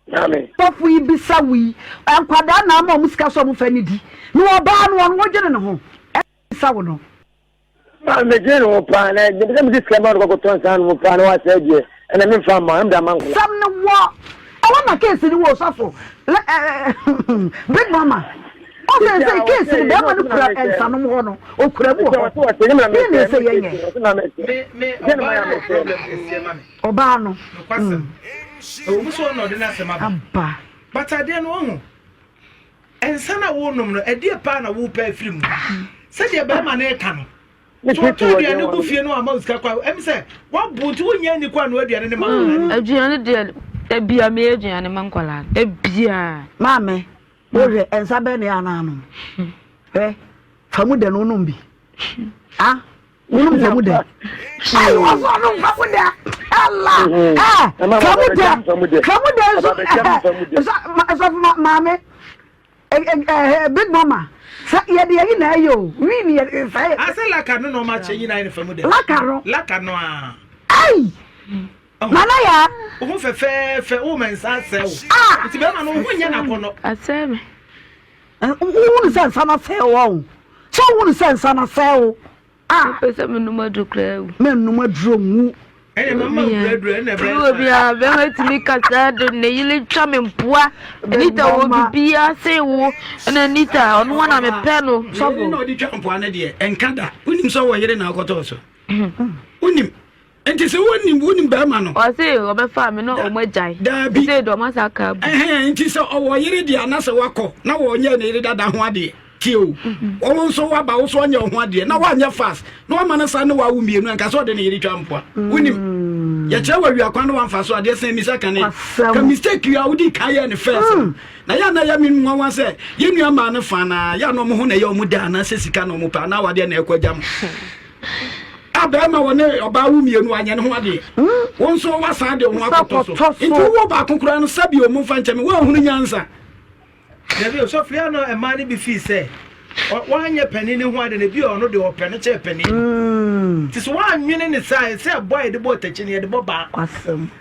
Maame. Sɔfo yi bisa wo yi, nkwadaa na ama wɔn sika sɛ wɔn fa nidi, na ɔbaa no ɔno ɔdwene ne ho, ɛna bisa wo no. Maame medwene ne ho paa na mepɛ sɛ mede sika ma no kɔkɔtɔ nsa nom paa na wasɛe deɛ ɛna memfa mma no mede ama nkwadaa. Sɛm no wɔ ɛhɔ na case no wɔ sɔfo big mama ɔsɛ sɛ case no bɛrima no kura nsanom hɔ no okura mu wɔ hɔ deɛ na ɛsɛ yɛnyɛ ɔbaa no ɛwɔ mu sɛ ɔna ɔde n'asɛm aba aba but adeɛ no ɔho Nsa no a worenom no, ɛdeɛ paa na worepɛ afiri mu? Sɛdeɛ bɛrima no reka no, so ɔtɔ aduane gu fie no ama wo sika kɔ a, ɛm sɛ woabo nti wonnya ani kɔ anoa aduane no ma nkwadaa no. Aduane deɛ, da bia meyɛ aduane ma nkwadaa no, da bia. Maame, wohwɛ nsa bɛn na ɛyɛ anaa anom? Hwɛ, fa mu dɛ na wonom bi. Ah, wonom fa mu dɛ. Ayi, wɔsɔ ɔnom fa mu dɛ. Ɛla, ɛ, fa mu dɛ, fa mu dɛ nso, ɛ, sɔfo maame, ɛ, big mama, sɛ yɛde yɛyi na ɛyɛ o, wii ni yɛde sɛ. Asɛ laka no na ɔma akyɛ nyinaa yɛ no fa mu dɛ. Laka no. Laka no a. Ayi. Nana ya. Wo ho fɛfɛɛfɛ, wo ma nsa asɛ wo. Ah. Nti bɛrima no wo ho nyɛ n'akɔnnɔ. Asɛ me. Wohunu sɛ nsa no asɛe wo ɔho. Sɛ wohunu sɛ nsa no asɛe wo. Ah. Mepɛ sɛ menom aduro koraa wu. Mennom aduro nwu. Ɛyɛ mama wura aduro ɛna ɛbɛyɛ sa. Obi a bɛrima tumi kasa de ne yere twa me mpoa. Anita wɔ biribiara sen wo. Ɛna Anita ɔno wa na mepɛ no. Sɔfo. Na ɔde twa mpoa no deɛ ɛnka da. Wonim sɛ ɔwɔ yere na akɔtɔɔ so. Wonim. Nti sɛ wonim wonim bɛrima no. Ɔse ɔbɛfa me na ɔmo agyae. Daabi. Sɛ de ɔmo asa aka abu. Ɛhɛn nti sɛ ɔwɔ yere deɛ anasɛ wakɔ na wɔnyɛ ne yere dada ho adeɛ tie o. Wɔn nso waba wo so ɔnyɛ wo ho adeɛ na wanyɛ fast na wama no saa ne wawo mmienu anka sɛ ɔde ne yere twa mpoa. Wonim. Yɛkyerɛ wɔ awia kwan na wamfa so adeɛ sɛn misa kane. Ka mistake a wodi kan yɛ ne first no. Na yɛ a na ɛyɛ me nwanwa sɛ yɛn nua maa no fa na yɛ a na ɔmo ho na ɛyɛ ɔmo dɛ anaasɛ sika na ɔmo pɛ anaa awadeɛ na ɛkɔ agya mo. A bɛrima wɔ ne ɔbaa wo mmienu anyɛ ne ho adeɛ. Wo nso wasan de wo ho akɔtɔ so. Nti wowɔ baako koraa no sɛbi ɔmo mfa nkyɛ me woanhunu nyansa. Dabi osɔfo yɛ no mmaa no bi fii sɛ wanyɛ panin no ho ade no bi a ɔno deɛ ɔpɛ no kyɛɛ panin no. Mm. Nti sɛ woanwene ne saa sɛ ɛbɔ a yɛde bɔ ɔtakyi no yɛde bɔ baa.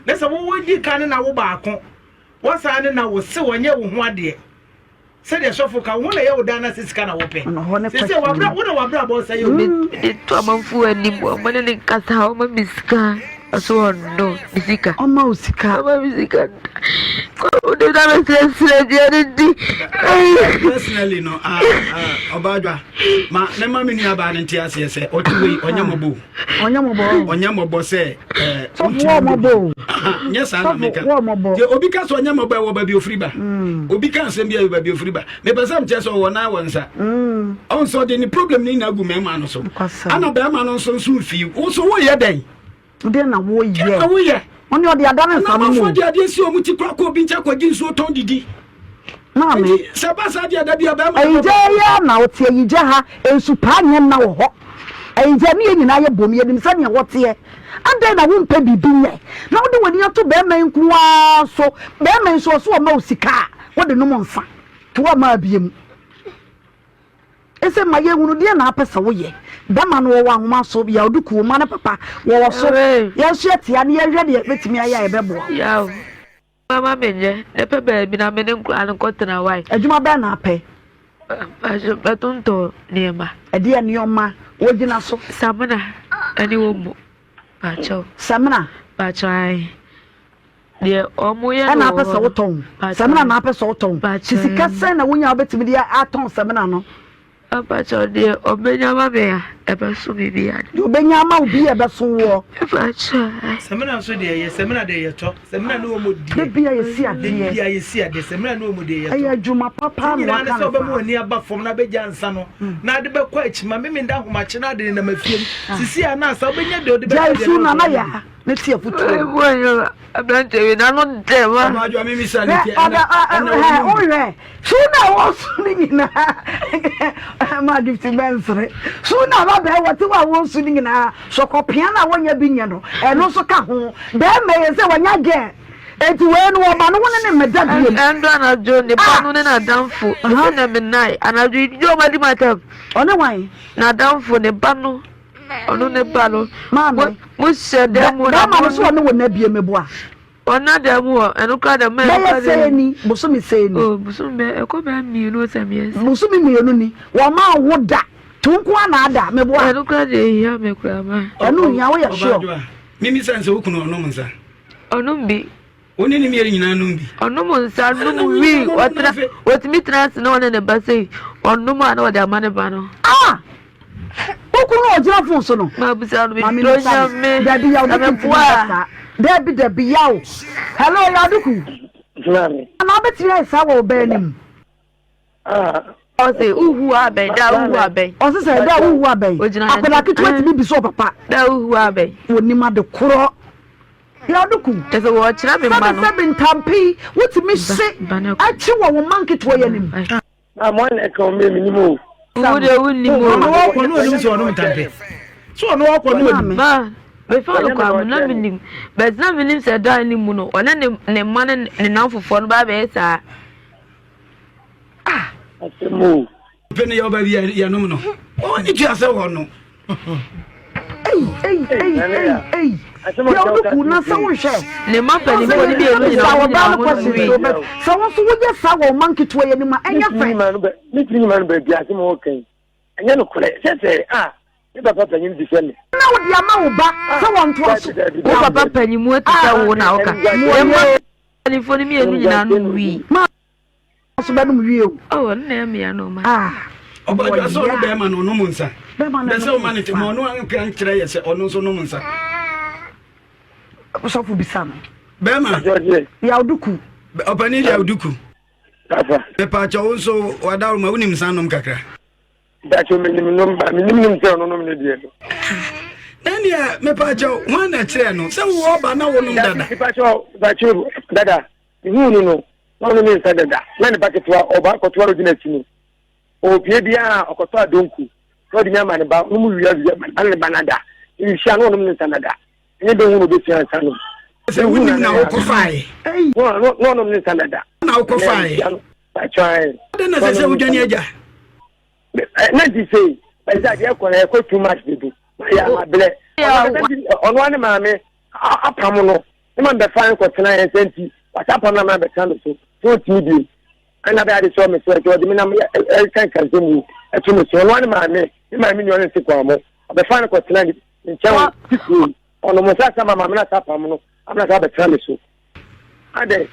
Na sɛ wowɔ di ka ne na wo baako wɔsan ne na wo se wɔnyɛ wo ho adeɛ. Sɛdeɛ sɔfo ka, wo ho na ɛyɛ wo daa na sɛ sika na wopɛ. Sɛsɛ wabra wo na wabrabɔ sɛ yɛ obi. Mede to amanfoɔ anim, wɔn ne ne nkasa, wɔma me sika. Ɔso ɔno me sika. Ɔma wo sika. Ɔma me sika. Wode na mesrɛsrɛ aduane di. Personally no, ɔbaadwa, ma ne ma me nuabaa no nte aseɛ sɛ ɔte wei ɔnyɛ mmɔbɔ o. Ɔnyɛ mmɔbɔ. Ɔnyɛ mmɔbɔ sɛ Sɔfo wɔ mmɔbɔ o. Nyɛ saa na meka. Deɛ obi ka sɛ ɔnyɛ mmɔbɔ ɛwɔ baabi ofiri ba. Mm. Obi ka asɛm bi a ɛwɔ baabi ofiri ba. Mepɛ sɛ mekyerɛ sɛ ɔwɔ nan wɔ nsa. Mm. Ɔn sɛ ɔde ne problem ne nyinaa gu mmarima no so. Ana barima no nso nso mfii. Wo so woyɛ dɛn? Deɛ na woyɛ. Deɛ na woyɛ. Ɔne ɔde ada ne nsa no mu. Ɔnamafoɔ de adeɛ si wɔn ti kora kɔ obi nkyɛn kɔgye nsuo tɔn didi. Maame. Nti sɛ ba saa deɛ da bi a bɛrima. Ayigya yi na ɔte ayigya ha nsu paa nyɛ nna wɔ hɔ. Ayigya ne yɛn nyinaa yɛ bom yɛnim sɛnea wɔteɛ. Adɛn na wompɛ biribi nyɛ na wode w'ani ato bɛrima yi nko ara so? Bɛrima yi nso ɔso ɔma wo sika a wode nom nsa to ama abie mu. Ese ma yɛnhunu deɛ na apɛ sɛ woyɛ. Bɛma no wɔwɔ ahoma so, Yaw Duku, wo mma no papa wɔwɔ so. Yɛn nso yɛte ha na yɛhwɛ deɛ yɛbɛtumi ayɛ a yɛbɛboa wo. Yaw, mama menyɛ, na pɛ baabi na me ne nkwadaa no nkɔtena wae. Adwuma bɛn na apɛ? Mpacho, mɛtontɔn nneɛma. Ɛdeɛ nneɛma? Wogyina so. Samina ɛne omo, mpacho. Samina? Mpacho, ae. Deɛ ɔmo yɛ no Ɛna apɛ sɛ wotɔn samina na apɛ sɛ wotɔn ti sika sɛn na wonya wobɛtumi de atɔn samina no. Apakyɛw deɛ ɔbɛnya ma me a. Ɛbɛso me bi ade. Deɛ ɔbɛnya ama wo bi a ɛbɛso woɔ. Mepakyɛ. Samina nso deɛ yɛ samina deɛ yɛtɔ samina ne wɔn deɛ. Da bia yɛsi adeɛ. Da bia yɛsi adeɛ samina ne wɔn deɛ yɛtɔ. Ɛyɛ adwuma papa na waka ne saa. Nyinaa ne sɛ ɔbɛma w'ani aba fam na abɛgya nsa no na ade bɛkɔ akyi ma mimi nda ahomakye na ade nenam afie mu ah. sisi a na asa wobɛnya deɛ ɔde bɛyɛ deɛ. Gya nsu na na yɛ ne ti afutuo. Aberanteɛ wei n'ano dɛ ma. Ɔbaa adwa mi misa ne ti ɛna ɛna wɔn mu. Wohwɛ su na wɔsu no nyinaa ma gift bɛnsere su na ba bɛɛ wɔte wɔ a wɔsu no nyinaa sɔkɔpea no a wɔnya bi nyɛ no ɛno nso ka ho bɛrima yɛ sɛ wɔnya gɛ eti wei no wɔma no wo ne ne mmɛda biem. Ɛndɔ anadwo ne ba no ne n'adamfo ɛsɛ na me nan anadwo yi yɛ ɔma di ma tam. Ɔne wan? N'adamfo ne ba no. Ɔno ne ba no. Maame. Mo hyɛ dɛm mu na mo. Bɛrima no so ɔne wo na bie meboa. Ɔna dɛm wɔ ɛno kora dɛm mɛ. Bɛyɛ sɛɛ ni bosome sɛɛ ni. O bosome bɛ ɛkɔ bɛyɛ mmienu sɛ mmiɛnsa. Bosome mmienu ni wɔn ma wo da to nko ana ada meboa. Ɛno kora deɛ ehia me kora ma. Ɛno hia wo yɛ sure. Mimi sɛ nsɛ wo kunu ɔnom nsa. Ɔnom bi. Wo ne ne mmienu nyinaa nom bi. Ɔnom nsa, nom wii, ɔtena, ɔtumi tena ase na ɔne ne ba sei, ɔnom a na ɔde ama ne ba no. Ah! Wo kunu a ɔgyina fon so no. Mabisa no, medɔ Nyame, Dabi yaw, na meboa. Dabi dabi yaw. Hello, Yaduku. Maame. Ana wobɛtumi ayɛ saa wɔ ɔbaa anim? Ɔse wohu abɛn da wohu abɛn. Ɔse sɛ da wohu abɛn. Akwadaa ketewa tumi bisa ɔpapa. Da wohu abɛn. Wɔnim ade korɔ. Yɛaduku. Kyɛ sɛ wɔkyerɛ me mma no. Sɛbi sɛbi ntampe yi wotumi hye akyi wɔ wo mma nketewa yi anim. Na mo na ɛka wɔn mi nim o. Wo deɛ wo nim o. Ɔno ɔkɔ no onim sɛ ɔnom ntampe. So ɔno ɔkɔ no onim. Ma mefa no kɔ amu na menim but na menim sɛ dan no mu no ɔne ne ne mma ne ne namfofoɔ no ba bɛyɛ saa. Ah, asɛm o. Pɛ ne yɛ ɔba bi yɛnom no. Ɔwɔ ne tua sɛ wɔ no. Ei, ei, ei, ei, ei. Yɛ ɔdo ku na sɛ wohwɛ. Ne mma mpanimfoɔ no mmienu nyinaa wɔn nyinaa wɔn nom wii. Sɛ wo nso woyɛ saa wɔ ɔma nketewa yi anim a, ɛnyɛ fɛ. Metumi nyima no baabi asɛm a wɔka yi ɛnyɛ nokorɛ sɛ sɛ a me papa panyin te sɛ me. Na wode ama wo ba sɛ wɔntoa so. Wo papa panyin mu te sɛ wo na woka. Ne mma mpanimfoɔ no mmienu nyinaa nom wii. Ma nso bɛnom wie o. Oh, ɛno na ɛyɛ mmea no ma. Ah. Ɔbɛdwa sɛ ɔno bɛrima no ɔnom nsa. Bɛrima no Bɛsɛ ɔma ne te ma ɔno anka nkyerɛ yɛ sɛ ɔno nso nom nsa. Sɔfo bisa no. Bɛrima. Yawduku. Ɔpanin Yawduku. Mepaakyɛ wo nso wadaworo ma wonim nsa nom kakra. Dakyɛ menim nom ba menim nim sɛ ɔno nom ne deɛ no. Ɛnneɛ mepaakyɛ hwan na ɛkyerɛ no sɛ wowɔ ɔba na wonom dada. Mepaakyɛ mepaakyɛ dada mehuu no no na ɔnom nsa dada na ne ba ketewa ɔba kɔtoa no gyina akyi no ɔpie biara ɔkɔtɔ adonku na ɔde mi ama ne ba ɔnom wia wia ma ne ba nada nhyia na ɔnom ne nsa dada ɛnyɛ dɛ hu na ɔbɛsua nsa nom. Sɛ wonim na wokɔfaeɛ. Na ɔnom ne nsa dada. Na wokɔfaeɛ. Atwan. Adɛn na ɛsɛ sɛ wodwane agya? Na nti sei, ɛsɛ adeɛ kɔ na ɛkɔ too much dodo. Mayɛ amabrɛ. Ɔno ara ne maame apam no. Ne maame bɛfa no kɔtena yɛn sɛ nti wasa apam no ama bɛtena no so. So ɔtumi biem. Ɛna bɛyɛ ade sɛ ɔme so ɛnti ɔde me nam ɛka nkansɛm mu ɛto me so. Ɔno ara ne maame, ne maame nua no nte kwan mo. Ɔbɛfa no kɔtena ne nkyɛn titiri. Ɔno mo nsa sama maame no asa apam no ama no asa abɛtena me so. Adɛn?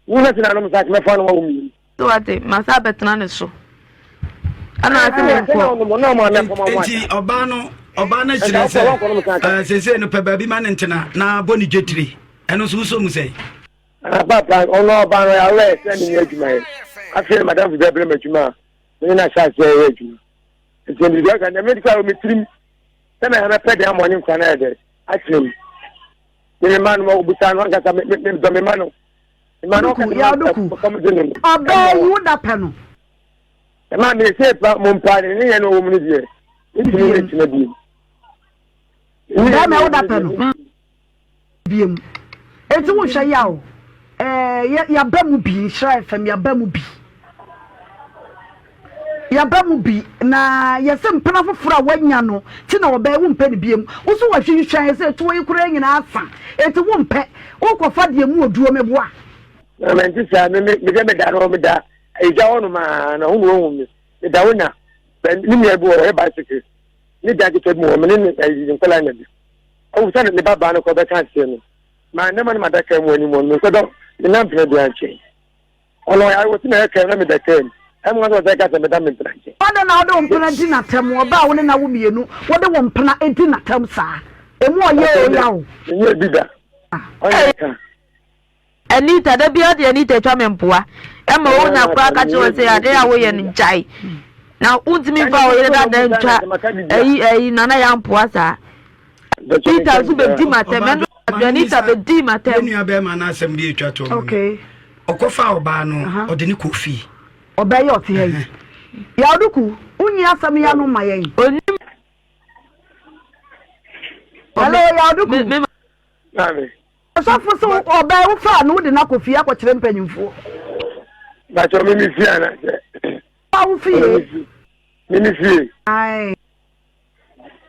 Wo na sɛ nanom nsa mɛfa no wawo mmienu. So wate, masa abɛtena ne so. Ɛna ase me nkɔ. Nti ɔbaa no ɔbaa no kyerɛ sɛ seesei no pɛ baabi ma ne ntena na bɔ ne dwetire. Ɛno nso wosɔ mu sɛn? Papa ɔno ɔbaa no yɛawɛ sɛ menyɛ adwuma yɛ. Afei madamfo bi abrɛ me adwuma a mene no ahyɛ aseɛ yɛ adwuma. Nti mede aka deɛ mede kɔ a wɔ me tirim sɛ mɛpɛ deɛ ama ɔne nkwa no ayɛ dɛ atena mu. Me me ma no ma obusa no ankasa me me dɔ me ma no. Me ma no Duku, ya duku. Ɔbaa yi wo da pɛ no. Ɛma me se pa mo mpa ne ne yɛ no wɔ mu no deɛ. Ne tumi ne tena bi. Bɛrima wo da pɛ no. Biem. Eti wo hwɛ yaw. Eh, yaba mu bi, Nhyira FM yaba mu bi. Yɛaba mu bi, na yɛse mpena foforɔ a woanya no ti na ɔbɛɛ wompɛ no biom. Wo so wahwinhwan sɛ tuo yi koraa nyinaa asa, enti wompɛ, wokɔfa deɛ mu oduo meboa. Na mente saa, me me me sɛ meda no meda egya hɔ nom aa na ho na wahu me meda wo na ne nua bi wɔ ɔyɛ bicycle ne dan ketewa bi mu wɔ me ne ne ɛyi nkɔla na bi ɔwɔ sɛ ne ba baa no kɔ bɛka aseɛ no maa ne ma ne ma daka mu anim hɔ no mekɔdɔ me nam pena bi ankyɛn ɔno ɔyare wɔ si na ɛka na meda kaa mu. Ɛmu sɛ ɔsɛ ka sɛ meda me mpena nkyɛn. Adɛn na wode wo mpena di n'atɛm? Ɔbaa a wo ne no awo mmienu, wode wo mpena di n'atɛm saa? Emu ɔyɛ o yaw. Menyɛ bi da. Ɔnyɛ ka. Anita, da biara ɔde Anita twa me mpoa. Ɛma onya koraa ka kyerɛ wɔn sɛ ade a woyɛ no gyae. Na wontumi mfa wo yere dada ntwa ayi ayi nana yɛ mpoa saa. Anita nso bɛdi m'atɛm. Ɛno Anita bɛdi m'atɛm. Yɛn nua bɛrima no asɛm bi atwa toɔ mu. Okay. Ɔkɔfa ɔbaa no, ɔde ne kɔ fie. Ɔbaa yi ɔte ha yi. Yawduku, wonyi asɛm yi ano ma yɛn. Onim. Hello, Yawduku. Maame. Ɔsɔfo sɛ ɔbaa yi wofaa no wode no akɔ fie akɔkyerɛ mpanyimfoɔ. Bàtɛ mi mi fie anasɛ. Wa wo fie. Mi mi fie. Ayi.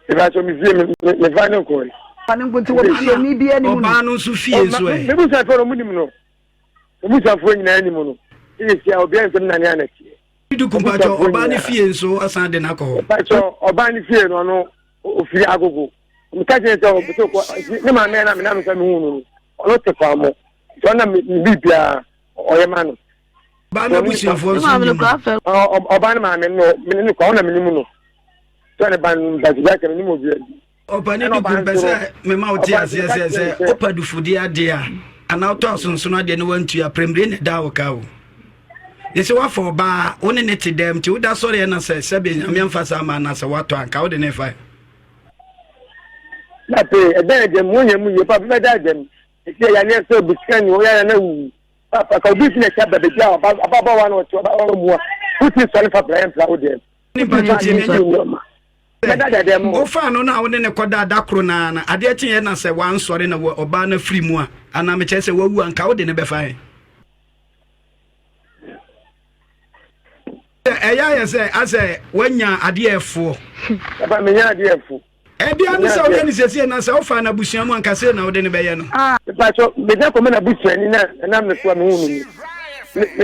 Ìbàtɛ mi fie mi mi fa ne nkɔ yi. Fa ne nko nti wɔ busuani bi anim no. Ɔbaa no nso fie nso ɛ. Mi busuafoɔ no mu nim no. Mi busuafoɔ nyinaa nim no. Eyi si a obiara nsɛm nane anɛteɛ. Duku mpatsɔ ɔbaa ne fie nso asan de n'akɔ hɔ. Mpatsɔ ɔbaa ne fie no ɔno ofiri agogo. Meka kyerɛ sɛ ɔpɛ sɛ ɔkɔ ne maame na menam sɛ mehu no no ɔno te fam mo nti ɔnam ne biribiara ɔyɛ ma no. Ɔbaa no abusuafoɔ nso nim no. Ɔbaa no maame no mene ne kɔ ɔna menim no sɛ ne ba no mpasibia sɛ menim obiara bi. Ɔpani de kun pɛ sɛ mema wote aseɛ sɛ sɛ wopa dufudeɛ adeɛ a anaa wotɔ asonsono adeɛ na wantua prɛmire na ɛda wo ka o. Ne sɛ woafa ɔbaa wo ne ne te dɛm nti woda sɔreɛ na sɛ sɛbe nyame amfa saa ma na sɛ woatɔ anka wode ne fa. Na pee ɛbɛn ɛdɛm mu yɛ mu yie papa bɛda ɛdɛm ɛsi ɛyɛ aneɛ sɛ obi sika ni ɔyɛ na wuwu papa ka obi si na ɛhyɛ bɛbɛ bi a ɔba wa na ɔte ɔba mu a wosi sɔre fa pra yɛn pra wo dɛm. Nipa tete ne wofaa no no a wo ne ne kɔda da koro no ara no adeɛ kyeeɛ na sɛ wansɔre na ɔbaa no afiri mu a anaa mekyerɛ sɛ wawu a nka wode ne bɛfa ɛ ɛyɛ ayɛ sɛ asɛ woanya adeɛ ɛfoɔ ɛbia ne sɛ woyɛ ne siesie na sɛ wofaa no abusua mu anka sei na wode ne bɛyɛ no mepakyɛ meda kɔma no abusuani na ɛnam ne so a mehu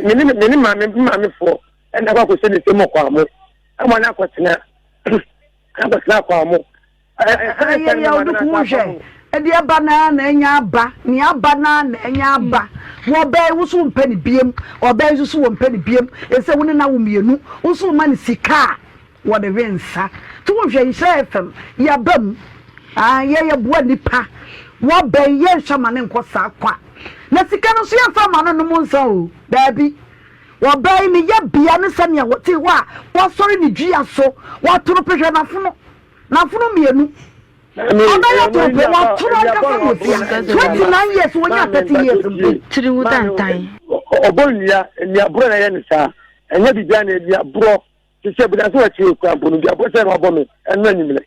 no ni mene maame maamefoɔ ɛna akɔ akɔhyɛ ne nsam ɔkɔ amo ɛma no akɔtena akɔtena akɔ amo ɛyɛ yɛ ɔdo ko hwɛ ɛde aba naa na ɛnya aba nea aba naa na ɛnya aba wɔbɛn wo so mpɛ ne biem ɔbɛn nso so wɔmpɛ ne biem ɛsɛ wo ne na wo mmienu wo so ma ne sika a wɔde we nsa to wo hwɛ nhyira fm yɛaba mu yɛ yɛboa nipa wɔbɛn yɛnhwɛ ma ne nkɔ saa kwa na sika no nso yɛmfa ma no nom nsa o daabi Ɔbaa yi ne yɛbea ne sɛnea ɔte hɔ a wasɔre ne dua so, watoro pe hwɛ n'afono, n'afono mmienu. Ɔbɛyɛ toro pe, watoro ankasa na osia. 29 years, wɔnya 30 years mpo. Tiri ho tantan. Ɔbɔ nnua, nnuaborɔ na ɛyɛ ne saa. Ɛnyɛ biribiara na nnuaborɔ. Te sɛ bena sɛ wɔkyerɛ okura mpo no, nnuaborɔ sɛ na wabɔ me ɛno anwummerɛ.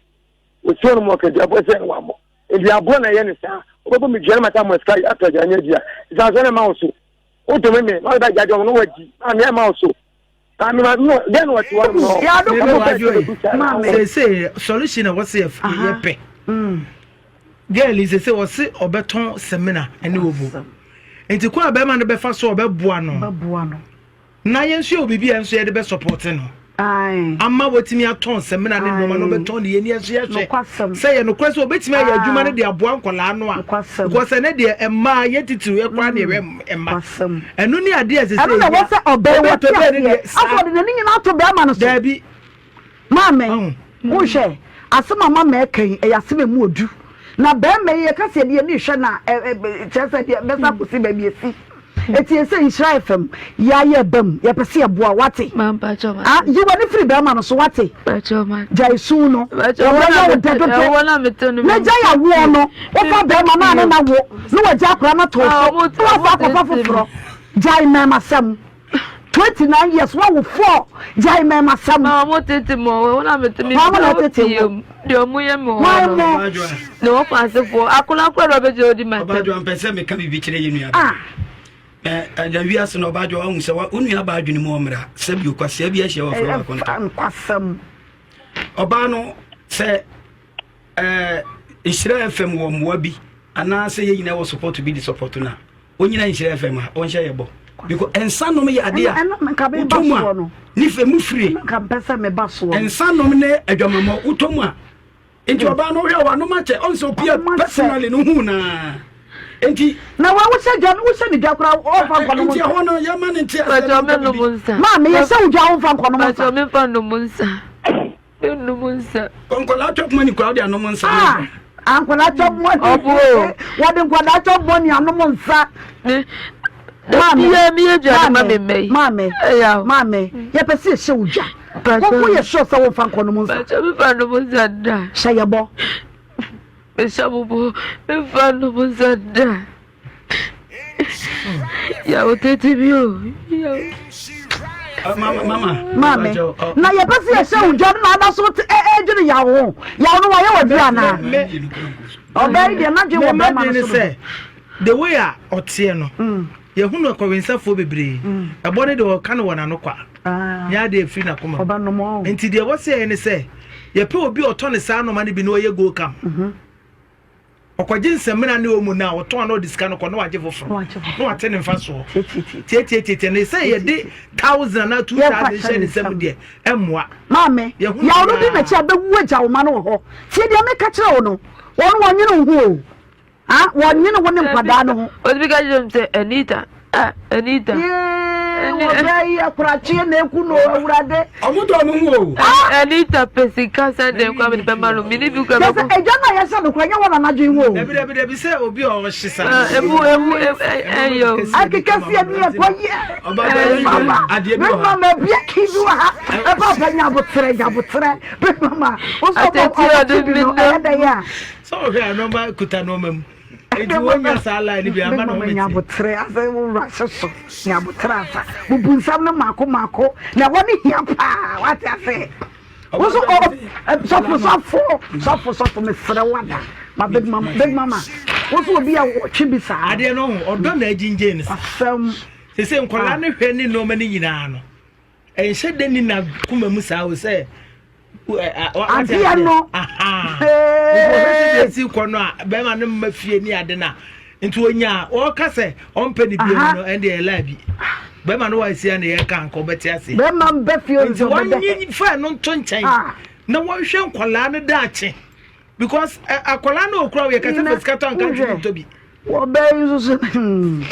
Osuo no mu ɔka nnuaborɔ sɛ na wabɔ. Nnuaborɔ na ɛyɛ ne saa. Wobɛbɔ me dua na mata mo sika atɔ aduane adi a, nsansoɔ na ɛma wo so. Wodome me na ɔde bɛgya dwom no wadi maame ɛma wo so maame ma no dɛn na ɔte hɔ no no sese solution a wɔse yɛ pɛ girl yi sese wɔse ɔbɛtɔn semina ɛne obo nti kwan a bɛrima no bɛfa so ɔbɛboa no na yɛn nso yɛ wɔ biribi a nso yɛde bɛ support no ama watumi atɔn samina ne nneɛma na ɔbɛtɔn ne yɛni ɛso yɛhwɛ sɛ yɛ nokorɛ sɛ ɔbɛtumi ayɛ adwuma no de aboa nkɔlaa no a because ɛnɛ deɛ mmaa yɛ titiriw yɛ koraa ne yɛhwɛ mma ɛno ne adeɛ ɛsɛ sɛ ɛno na ɛwɔ sɛ ɔbɛn wɔ te aseɛ afɔ ɔde n'ani nyinaa ato bɛrima no so daabi maame wohwɛ asɛm a mama ɛka yi ɛyɛ asɛm emu odu na bɛrima yi yɛka sɛ yɛde yɛn hwɛ na kyerɛ sɛ deɛ bɛsa akɔsi baabi esi Eti ese Nhyira FM yɛayɛ ba mu yɛpɛ sɛ yɛboa wate ah yi w'ani firi bɛrima no so wate gyae su no ɔbɛyɛ wo dɛ dodo na gyae awoɔ no wofa bɛrima no a ne na wo na wagya akora no to so na wafa akɔfa foforɔ gyae mmɛɛmasɛm 29 years wawo 4 gyae mmɛɛmasɛm Ma wɔn tete mu wɔn na mete mi wɔn na tete wo deɛ wɔn yɛ mi wɔ no ne wɔn fa asefoɔ akɔla akɔla na ɔbɛgye odi ma tɛm. Ɔbaadwoa mpɛ sɛ meka biribi kyerɛ yɛ nua ah. Ɛna wiase no ɔbaadwoa wahu sɛ wo nua baa adwene mu ɔmmra sɛ bio kwasea bi ahyia wɔfrɛ wɔ akonta nkwasɛm ɔbaa no sɛ ɛɛ nhyira fm wɔ mmoa bi anaasɛ yɛ nyinaa wɔ support bi de support no a ɔnyina nhyira fm a ɔnhyɛ yɛ bɔ because nsa nom yɛ adeɛ a wotɔ mu a ne fɛ mu firie nsa nom ne adwamammɔ wotɔ mu a nti ɔbaa no wohwɛ wanom akyɛ ɔn sɛ opia personally no hu naa. Nti. Na wa wohyɛ dwa no wohyɛ ne dwa koraa ɔmfa nkɔ nom nsa. Nti ɛhɔ no yɛma ne nte aseɛ na ɔmpɛ bibi. Maame yɛhyɛ wo dwa womfa nkɔ nom nsa. Mpakyɛw memfa nnom nsa. Mennom nsa. Nkwadaa chop money koraa wode anom nsa. Ah nkwadaa chop money. Ɔbo. Wɔde nkwadaa chop money anom nsa. Maame meyɛ aduane ma me mma yi. Maame maame yɛpɛ sɛ yɛhyɛ wo dwa. Wo yɛ sure sɛ womfa nkɔ nom nsa. Mpakyɛw memfa nnom nsa da. Hyɛ yɛ bɔ. Mehyɛ mo bɔ, memfa nnom nsa da. Yaw tete bi o. Yaw. Mama. Maame, na yɛpɛ sɛ yɛhyɛ wo dwa no na ada so ɛdwene yaw ho. Yaw no wayɛ wɔ bi anaa? Ɔbaa yi deɛ n'adwene wɔ bɛrima no so. Sɛ the way a ɔteɛ no, mm. yɛhunu akɔwensafoɔ bebree. Mm. Ɛbɔ ne deɛ ɔka no wɔ n'ano kwa. Ah. Nyɛ adeɛ ɛfiri n'akoma mu. Nti deɛ ɛwɔ sɛ yɛyɛ ne sɛ yɛpɛ obi a ɔtɔ ne saa nɔɔma no bi na ɔyɛ go kam. Mhm. Ɔkɔgye nsɛmina ne ɔmu no a ɔtɔn na ɔde sika no kɔ na wagye foforɔ na wate ne mfa soɔ. Tietietietie ne sɛ yɛde thousand anaa 2,000 hyɛ ne nsam deɛ ɛmmoa. Maame, yaw no di n'akyi a bɛwu agya wo ma no wɔ hɔ. Tie deɛ meka kyerɛ wo no, wɔn wɔnwene wo ho o. Ah, wɔnwene wo ne nkwadaa no ho. Obi ka kyerɛ m sɛ Anita, ah, Anita. Yee, wɔbɛ yi akorakyeɛ na eku no awurade. Ɔmo dɔ ɔmo ho o. Ah! Anita pɛ sika sɛ dɛn kora mede bɛma no, mene bi kora bɛkɔ. Kyɛ sɛ agya no a yɛhyɛ no kora nyɛ wɔn anadwen ho o. Dabi dabi dabi sɛ obi a ɔhye saa. Emu emu ɛyɛ o. Akeka si ɛni ɛkɔ yɛ. Mama, mama bia ki bi wɔ ha. Ɛba ɔbɛ nyabotrɛ nyabotrɛ. Mama, wosɔ bɔ ɔbɛ bi no ɛyɛ dɛ yɛ a. Sɛ ɔhwɛ a nneɛma kuta nneɛma mu. Enti wonya saa line no bi ama na wɔmɛti. Nyabotrɛ asɛ wo wura hyɛ so nyabotrɛ asa. Bubu nsɛm no mako mako na ɛhɔ ne hia paa wate ase. Woso sɔfo sɔfo sɔfo sɔfo mesrɛ wada ma big mama big mama woso obi a wɔtwe bi saa. Adeɛ no ho ɔdɔ na agyingye no. Asɛm. Sese nkwadaa no hwɛ ne nneɛma no nyinaa no. Ɛnhyɛ da ni na koma mu saa o sɛ adeɛ no nti kɔ no a bɛrima no mma fie ne ade no a nti onya ɔka sɛ ɔmpɛ ne bio no ɛnde ɛla bi bɛrima no wasia ne yɛka nka ɔbɛte ase bɛrima mbɛ fie nti wɔnyi fa no nto nkyɛn ah. na wɔnhwɛ nkwadaa no daakye because akwadaa no okura yɛ kɛse fɛ sika tɔ anka ntumi ntɔ bi. Wɔbɛn nso so hmm.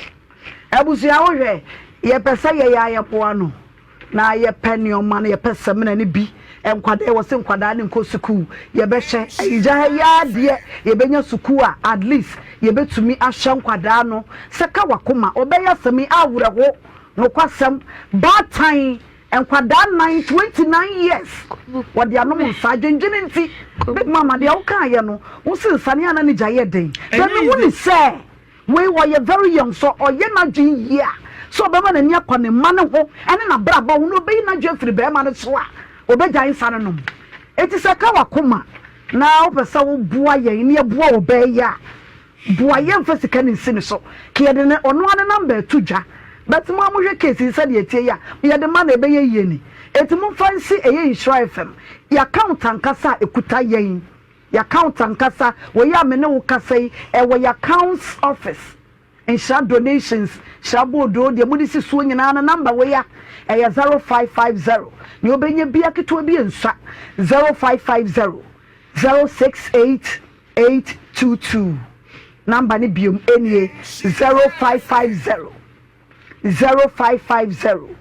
Abusua wohwɛ yɛpɛ sɛ yɛyɛ a yɛboa no na yɛpɛ nneɛma no yɛpɛ samina no bi nkwadaa wɔ se nkwadaa no nkɔ sukuu yɛbɛhwɛ ayigya ha yi ara deɛ yɛbɛnya sukuu a at least yɛbɛtumi ahwɛ nkwadaa no sɛ ka wakoma ɔbɛyɛ asɛm yi awerɛho nokwasɛm baatan nkwadaa nan 29 years wɔde anom nsa adwendwene nti big mama deɛ wokaayɛ no wo se nsa ne ana ne gya yɛ den bɛ mehu ne sɛ Wei ɔyɛ very young sɛ ɔyɛ n'adwene yie a sɛ ɔbɛma n'ani akɔ ne mma no ho ne n'abrabɔ ho na ɔbɛyi n'adwene afiri barima no so a ɔbɛgyae nsa no nom. Enti sɛ ɛka w'akoma na wopɛ sɛ woboa yɛn na yɛboa ɔbaa yi a boa yɛn mfa sika no nsi ne so ka yɛde ne ɔno ara ne number to dwa but mo a mohwɛ case yi sɛdeɛ ɛteɛ yi a yɛde ma no ɛbɛyɛ yie ni. Enti momfa nsi ɛyɛ Nhyira FM yɛ account ankasa a ɛkuta yɛn. Y'account ankasa, wei a me ne wo kasa yi, ɛwɔ y'accounts office. Nhyira donations, nhyira boodoo, deɛ mode si soɔ nyinaa no, number wei a, ɛyɛ 0550, nea ɔbɛnya biara ketewa bi nsua, 0550 068 822. Number no biom nie, 0550. 0550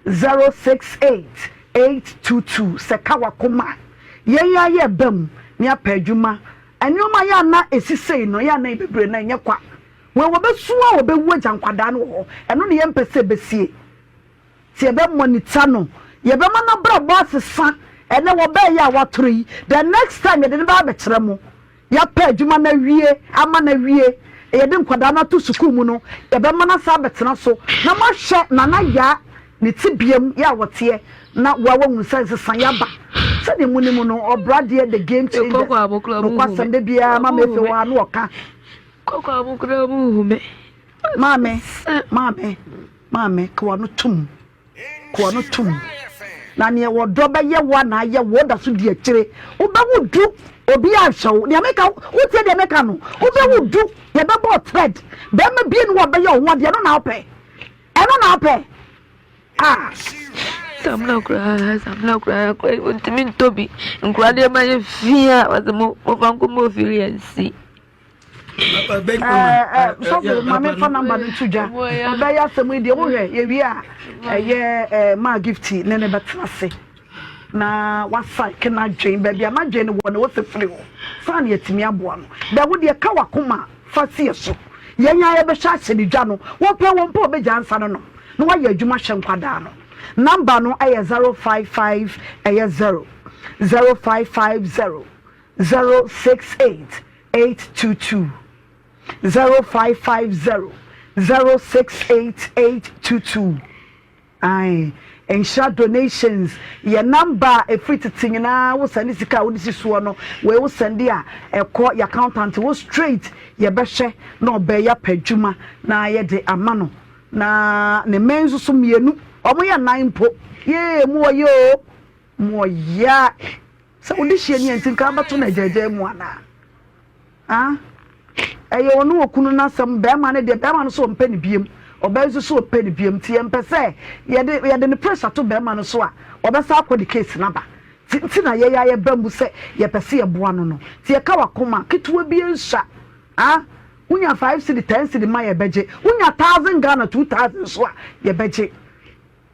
068 822 Sɛ ka w'akoma a, yɛn ara yɛreba mu na yɛapɛ adwuma. Nneɛma a yɛ a na ɛsi sei no, yɛ a na bebree no ɛnyɛ kwa. Wei wɔbɛsu a wɔbɛwu agya nkwadaa no wɔ hɔ. Ɛno na yɛmpɛ sɛ ɛbɛsie. Nti yɛbɛ monitor no, yɛbɛma n'abrabɔ asesa. Ɛnɛ wɔbɛɛyɛ a watoro yi, the next time yɛde no bɛba abɛkyerɛ mo. Yɛapɛ adwuma no awie ama no awie, yɛde nkwadaa no ato sukuu mu no, yɛbɛma no asan abɛtena so na moahwɛ Nana Yaa ne tebeam yɛ a ɔteɛ na woa woahunu sɛ nsesaeɛ aba. Sɛdeɛ monim no, ɔbra deɛ the game changers, nokwasɛm da biara Mama Efe wɔ ha na ɔka. Maame, maame, maame, ka w'ano tom. Koa no tom. Na neɛ wɔdɔ bɛyɛ wo a na ayɛ wo da so di akyire. Wobɛwo du obi anhwɛ wo. Deɛ meka wotie deɛ meka no. Wobɛwo du yɛbɛbɔ thread. Bɛrima bie ne wɔbɛyɛ wo ho adeɛ ɛno na wopɛ. Ɛno na wopɛ. Ah. Samina koraa samina koraa koraa ntumi ntɔ bi. Nkora deɛ ma yɛ fi a wɔsɛ mo mo fa nkɔmɔ ofiri yɛn si. Sɔfo ma memfa namba no nto dwa. Ɔbɛyɛ asɛm yi deɛ wohwɛ yɛwie a ɛyɛ maa Gifty ne ne bɛtena ase na wasaeke n'adwen baabi a n'adwen no wɔ no wɔsɛ firi hɔ saa na yɛatumi aboa no. Dɛ wo deɛ ka wakoma fa si yɛ so. Yɛn a yɛbɛhwɛ ahyɛ ne dwa no wɔpɛ wɔn mpo wɔbɛgya nsa no nom na wayɛ adwuma hwɛ nkwadaa no. Namba no yɛ 055 ɛyɛ 0 0550 068 822 0550 068 822 Ae, Nhyira Donations yɛ number a ɛfiri tete nyinaa wo sɛnde sika a wode si soɔ no, wei wo sɛnde a ɛkɔ yɛ accountant hɔ straight, yɛbɛhwɛ na ɔbɛyɛ apɛ adwuma na yɛde ama no na ne mmɛn nso so mmienu, wɔn yɛ nnan mpo, yee mu ɔyɛ oo, mu ɔyɛ. Sɛ wode hyia ni a nti nka wobɛto no agyaagyaa mu anaa? Ah, ɛyɛ ɔne okunu no asɛm, bɛrima no deɛ bɛrima no so ɔmpɛ ne biem, ɔbaa nso so ɔmpɛ ne biem, nti yɛmpɛ sɛ yɛde yɛde ne pressure to bɛrima no so a ɔbɛsa akɔ de case no aba. Nti nti na yɛyɛ a yɛba mu sɛ yɛpɛ sɛ yɛboa no no. Nti yɛka wakoma ketewa bi nsua. Ah, wonya 5 cedi, 10 cedi ma yɛbɛgye. Wonya 1000 Ghana, 2000 nso a yɛbɛgye.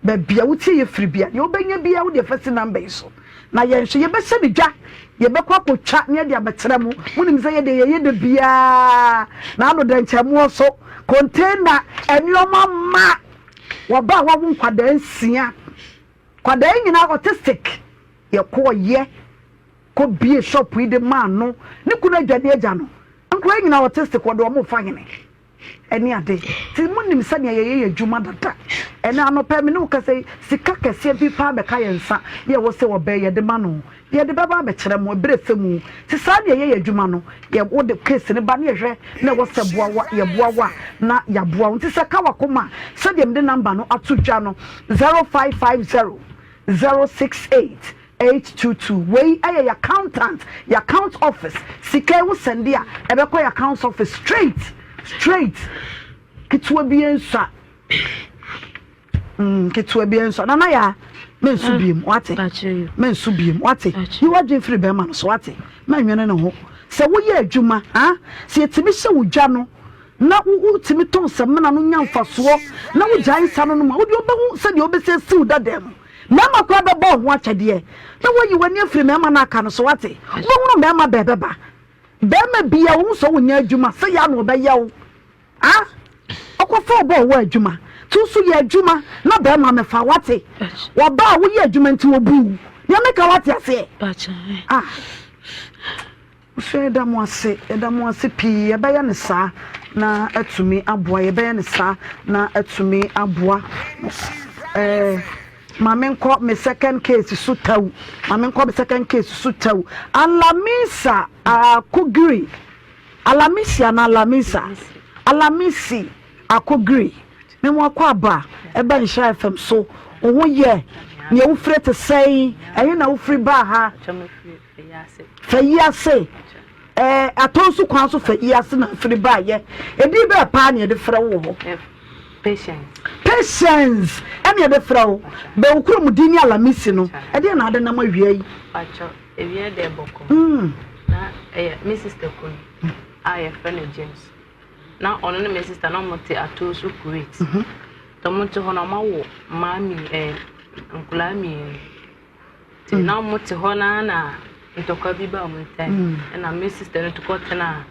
Baabi a wotie yɛ firi bia, deɛ wobɛnya biara wo deɛ fa si number yi so na yɛn nso yɛbɛhyɛ no dwa, yɛbɛkɔ akɔtwa na yɛde abɛkyerɛ mo. Monim sɛ yɛdeɛ yɛyɛ da biara na ano dɛnkyɛmmoɔ so container nneɛma ma wɔba a wawo nkwadaa nsia, nkwadaa yi nyinaa autistic, yɛkɔɔyɛ kɔ bie shop yi de maa no, ne kunu adwane agya no, nkwadaa yi nyinaa autistic, wɔde wɔn fa hene. Ɛne ade. Nti monim sɛnea yɛyɛ yɛn adwuma dada. Ɛnnɛ anɔpa yi me ne wo kasa yi, sika kɛseɛ bi paa bɛka yɛn nsa yɛ ɛwɔ sɛ ɔbɛn yɛde ma no. Yɛde bɛba abɛkyerɛ mo ɛberɛ sɛ mu. Nti saa na yɛyɛ yɛn adwuma no. Yɛ wode case no ba ne yɛhwɛ na ɛwɔ sɛ boa wo a, yɛboa wo a na yɛaboa wo. Nti sɛ ɛka w'akoma a, sɛdeɛ mede number no ato dwa no, 0550 068 822 wei ɛyɛ yɛ accountant yɛ account office sika yi wo sɛnde a ɛbɛkɔ yɛ account office straight straight ketewa bi nsua mm ketewa bi nsua nana ya mensu ah, biem wate mensu biem wate yi wadwen firi bɛrima no so wate mɛnwene ne ho sɛ woyɛ adwuma ha sɛ yɛtumi hyɛ wo dwa no na wotumi tɔn samina no nya mfasoɔ na wogyae nsa no nom a wode wobɛhu sɛdeɛ wobɛsɛ siw dada mu Mmarima koraa bɛbɔ wo ho akyɛdeɛ na woayi w'ani afiri mmarima no aka no so, woate? Wobɛhunu mmarima bɛɛ bɛba. Barima biara wohu sɛ wonyɛ adwuma sɛ yɛ a na ɔbɛyɛ wo. Ah, ɔkɔfa ɔbɔ ɔwɔ adwuma. Nti wo so yɛ adwuma na barima mɛfa, woate? Ɔbaa a woyɛ adwuma nti ɔbu wo. Nea meka woate aseɛ? Ah. Afei yɛda mo ase, yɛda mo ase pii. Yɛbɛyɛ no saa na atumi aboa, yɛbɛyɛ no saa na atumi aboa. Ɛɛ, ma menkɔ me second case so tɛw, ma menkɔ me second case so tɛw. Alamisa Akogiri, Alamisi anaa Alamisa, Alamisi Akogiri, me mo akɔ aba ɛba Nhyira FM so. Wo ho yɛ, nea wofiri te sɛn, ɛhe na wofiri baa ha? Fa yi ase ɛɛ atɔ nso kwan so fa yi ase na afiri baayɛ edin bɛɛ paa na yɛde frɛ wo wɔ hɔ. Patience. Patience ɛna yɛde frɛ wo. Bɛ wo kurom din ne Alamisi no ɛdeɛ na ade nam awia yi. Pacho awia deɛ bɔkɔ. Mm. Na ɛyɛ me sister kunu a yɛfrɛ no James. Na ɔno ne me sister na wɔn te Atosu Kuwait. Mm -hmm. Wɔn te hɔ na wɔn awo mmaa mmienu ɛɛ nkwadaa mmienu. Nti na wɔte hɔ no ara na ntɔkwa bi baa wɔn ntam. Ɛna me sister no tukɔ tenaa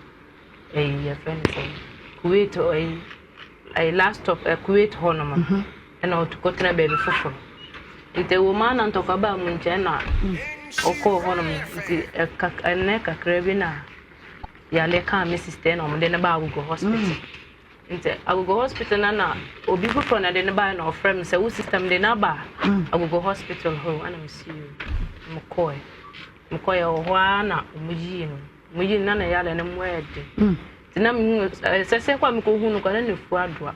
ɛyi yɛfrɛ no sɛ Kuwait hɔ ɛyi ɛyi last stop ɛ Kuwait hɔ nom. Ɛna ɔtukɔ tena baabi foforɔ. Nti ɛwɔ mu ara na ntɔkwa baa wɔn nkyɛn na ɔkɔɔ hɔ nom. Nti ɛka ɛnɛ kakra bi na yale kaa me sister na wɔde no baa Agogo hospital. Nti Agogo hospital na na obi foforɔ na de no baeɛ na ɔfrɛ me sɛ wo sister mede no aba Agogo hospital hɔ ɛna me si o mekɔɛ mekɔɛ wɔ hɔ ara na wɔn yii no wɔn yii no na na yare no mu ɛyɛ den nti na mehu sɛ sɛ kɔ a mekɔhu no kɔ na ne fu adoa.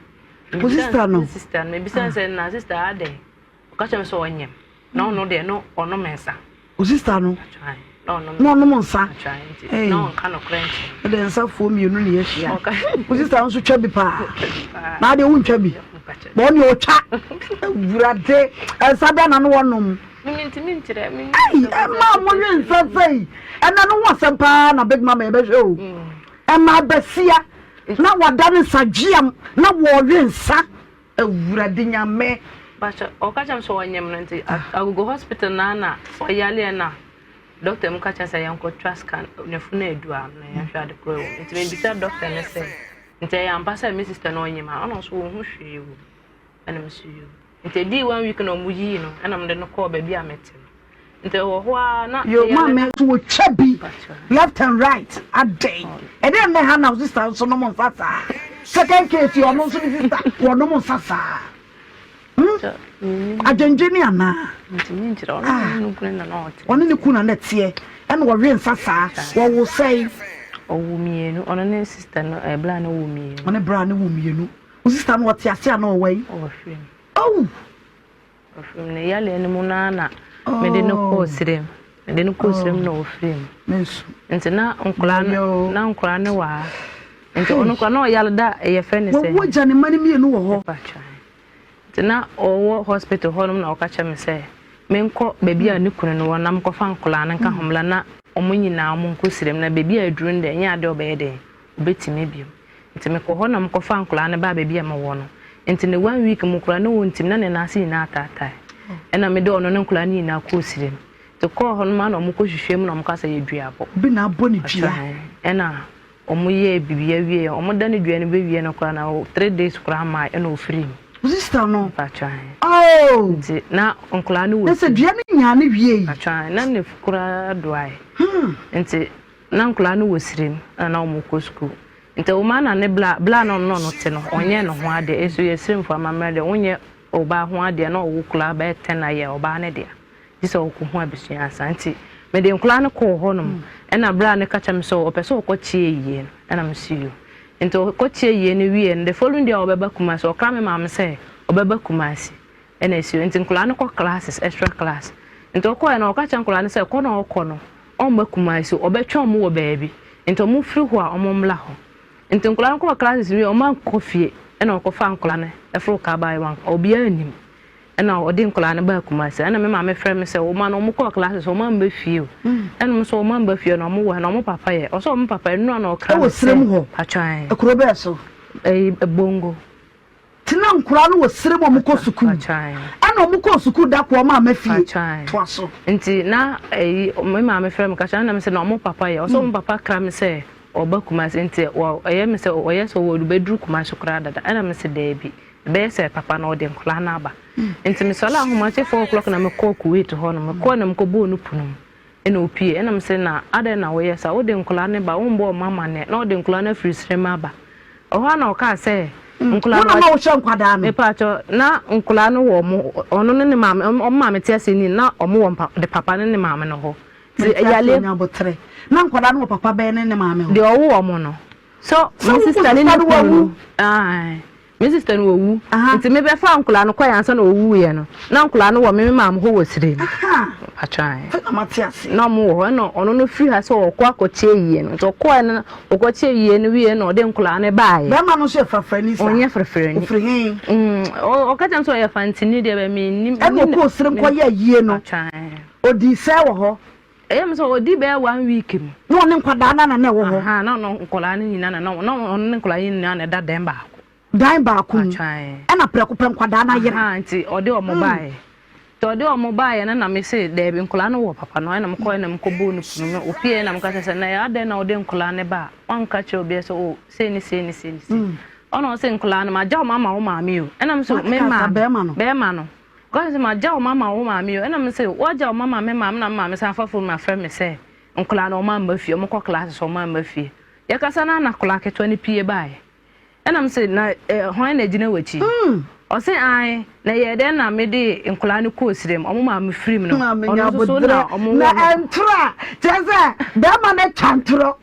Wo sister no? Sister no mebisa sɛ na sister adɛn ɔka kyerɛ me sɛ ɔnyem na ɔno deɛ no ɔnom nsa. Wo sista no na ɔnom nsa. Ɛde nsafoɔ mmienu na yɛahyia. Wo sista no nso twa bi paa. Na adeɛ wontwa bi. Na ɔne ɔtwa. Awurade nsa bɛn na no wɔnom. Ɛyi ɛma mo we nsa sɛyi. Ɛna no ho asɛm paa na big mama yɛbɛhwɛ o. Ɛmaa basia na wada ne nsadweam na wɔrewe nsa. Awurade Nyame. Mpakyɛ ɔka kyerɛ me sɛ ɔnyem no nti agogo hospital naa na ɔyaleɛ na doctor mu ka kyerɛ sɛ yɛnkɔ twa scan nafunu edu a na yɛnhwɛ ade korɔ ɛwɔ mu nti mebisa doctor no sɛ nti ɛyɛ ampa sɛ me sister no ɔnyem a ɔna ɔso wɔn ho hwee wɔ mu ɛna me so yio nti edii one week na ɔmo yii no ɛna mede no kɔɔ baabi a mete no Nti ɛwɔ hɔ ara na. Yo maame nso wɔtwa bi left and right adɛn ɛdɛn ne ha na wo sister nso nom nsa saa second case ɔno nso ne sister wɔnom nsa saa hmm? adwendwene anaa ah. Ɔne ne kunu na na ɛteɛ ɛna wɔwe nsa saa wɔwo sɛe ɔwo mmienu ɔno ne sister no ɛbla eh, no wo mmienu ɔne bra no wo mmienu wo sister no ɔte ase ana ɔwɔ yi ɔwɔ firi mu oh Ɔfirim ne yareɛ no mu no ara na mede no kɔɔ sirem. Mede no kɔɔ sirem na ɔfirii mu. Nti na nkwadaa no na nkwadaa no wɔ ha. Nti ɔno koraa na ɔyare da yɛfrɛ no sɛ. Wawu agya ne mma no mmienu wɔ hɔ. Nti na ɔwɔ hospital hɔnom na ɔka kyerɛ me sɛ menkɔ baabi a ne kunu no wɔ na menkɔfa nkwadaa no nka ho mmra na wɔn nyinaa wɔnkɔ sirem na baabi a aduru no deɛ ɛnyɛ adeɛ a ɔbɛyɛ dɛn ɔbɛtumi bio. Nti mekɔ hɔ na mekɔfa nkwadaa no baa baabi a mewɔ no. Nti ne one week mu koraa na ɔntim na ne nan ase nyinaa ataatae. Ɛna mede ɔno ne nkwadaa no nyinaa kɔɔ sirem. Nti kɔɔ hɔ no ma na wɔkɔ hwehwɛ mu na wɔka sɛ yɛ duabɔ. Obi na abɔ ne dua. Ɛna wɔn yɛɛ biribi awie wɔn da ne dua no bɛwie no koraa na 3 days koraa maa ɛna ɔfiri mu. Sister no. Mpatwa. Oh. Nti na nkwadaa no wɔ. Na sɛ dua no nyaa ne wie yi. Mpatwa na ne koraa doae. Nti Na nkwadaa no wɔ sirem na na wɔkɔ sukuu. Nti ɛwom ara na ne bla bla na ɔno ne ɔno te no, ɔnyɛɛ ne ho adeɛ. Nso yɛ siremfoɔ amammerɛ deɛ, wonyɛ ɔbaa ho adeɛ na ɔwo koraa bɛyɛ ten a yɛ ɔbaa no dea. Gye sɛ ɔkɔhu abusua ansa. Nti mede nkwadaa no kɔɔ hɔnom. Ɛna bra no ka kyerɛɛ me sɛ ɔpɛ sɛ ɔkɔkye ayie no. Ɛna mese yoo. Nti ɔkɔkye ayie no wieɛ no, the following day a ɔbɛba Kumasi, ɔkra me maame sɛ ɔbɛba Kumasi. Ɛna esi hɔ. Nti nkwadaa no kɔ classes, extra class. Nti ɔkɔɛ no ɔka kyerɛ nkwadaa no sɛ kɔ na ɔkɔ no ɔmma Kumasi, ɔbɛtwɛn ɔmo wɔ baabi. Nti ɔmo firi hɔ a ɔmo mmra hɔ. Nti nkwadaa no kɔɔ classes wie ɔmo ankɔ fie ɛna ɔkɔfaa nkwadaa no ɛforo kaa baeɛ wɔn obiara nnim. Ɛna ɔde nkwadaa no baa Kumasi. Ɛna me maame frɛ me sɛ ɔma no ɔmo kɔɔ classes ɔmo amba fie o. Ɛna ɔmo sɛ ɔmo amba fie na ɔmo wɔ he na ɔmo papa yɛ. Ɔsɛ ɔmo papa nnura na ɔkra me Ɛwɔ sɛ serem hɔ? Patwɔ ae. Kuro bɛɛ so? Ɛyi Bongo. Tena nkoraa no wɔ serem ɔmo kɔ sukuu ɛna ɔmo kɔɔ sukuu da koro ɔmo amma fie toa so. Nti na ɛyi me maame frɛ me ka kyerɛ na me sɛ na ɔmo papa yɛ ɔsɛ ɔmo papa kra me sɛ ɔba Kumasi nti wɔ ɛyɛ me sɛ ɔyɛ sɛ ɔwɔ bɛduru Kumasi koraa dada ɛna me sɛ daabi ɛbɛyɛ sɛ papa na ɔde nkoraa no aba nti me sɔre ahomakye 4 o'clock na me kɔɔ Kuwait hɔ no me kɔɔ na me kɔ bɔɔ no pono mu Ɛna opue. Ɛna mese, Na adɛn na woyɛ saa? Wode nkwadaa no ba, wombɔ wɔn amanneɛ, na wode nkwadaa no afiri serɛ mu aba. Ɛhɔ ara na ɔkaa sɛ, Nkwadaa Wo no. na ma wohwɛ nkwadaa no? Mepaakyɛw, na nkwadaa no wɔ wɔn, ɔno ne ne maame, wɔn maame te ase ni, na wɔn wɔ mpa, de papa ne ne maame no hɔ. Nti Mente aseɛ, yale. nya aboterɛ. Na nkwadaa no wɔ papa bɛn ne ne maame hɔ? Deɛ ɔwo wɔn no. So, Sɛ me wo sister ne sister ne no kunu wawu? no. Ae. Me sister no owu nti me bɛ fa nkwadaa no kɔɛ ansa na owu yɛ no na nkwadaa no wɔ me me maame hɔ wɔ sire mu patran na ɔmo wɔ hɔ ɛna ɔno no firi ha sɛ ɔkɔ akɔkyɛ yie no nti ɔkɔɛ no ɔkɔkyɛ yie no wie na ɔde nkwadaa no baayɛ. Bɛrima no nso yɛ frafrani saa. Ɔnyɛ frafrani. Ofiri he? Ɔka kyerɛ me sɛ ɔyɛ fantini deɛ bɛ me nim. Ɛna ɔkɔɔ sire mu kɔyɛ yie no ɔdii sɛɛ wɔ hɔ. Ɛyɛ me sɛ ɔdi bɛyɛ one week mu. Na ɔne nkwadaa no na na ɛwɔ hɔ. Ahaa, na ɔne nkwadaa no nyinaa na na ɔne ne nkwadaa no nyinaa na ɛda dan baako. Dan baako mu. Ɛna prɛko pɛ nkwadaa no ayera. Ahaa, nti ɔde wɔn baeɛ. Nti ɔde wɔn baeɛ no na me se daabi nkwadaa no wɔ papa no ɛna mekɔɛ na mekɔbɔɔ no pono no opie na meka kyerɛ sɛ na ɛyɛ adɛn na ɔde nkwadaa no ba a wanka kyerɛ obiara sɛ o sei ne sei ne sei ne sei. Ɔna ɔse nkwadaa no magya wɔn ama wo maame o ɛna me so me maame bɛrima no. Ɔka sɛ, Magya wo mama wo maame o. Ɛna mese, Woagya wo mama me maame na me maame san fa fon mu afrɛ me sɛ nkwadaa no wɔamma fie, wɔkɔ classes wɔamma fie. Yɛkasa no ara na akwadaa ketewa no pue baeɛ. Ɛna mese, Na eh, hwan na ɛgyina w'akyi? Ɔse, Ae, na ɛyɛɛ dɛn na mede nkwadaa no kɔɔ sirem, wɔn maame firim no, Maame ɔno nya nso so na aboterɛ wɔn wɔ na no. ɛntorɔ a kyerɛ sɛ bɛrima no atwa ntorɔ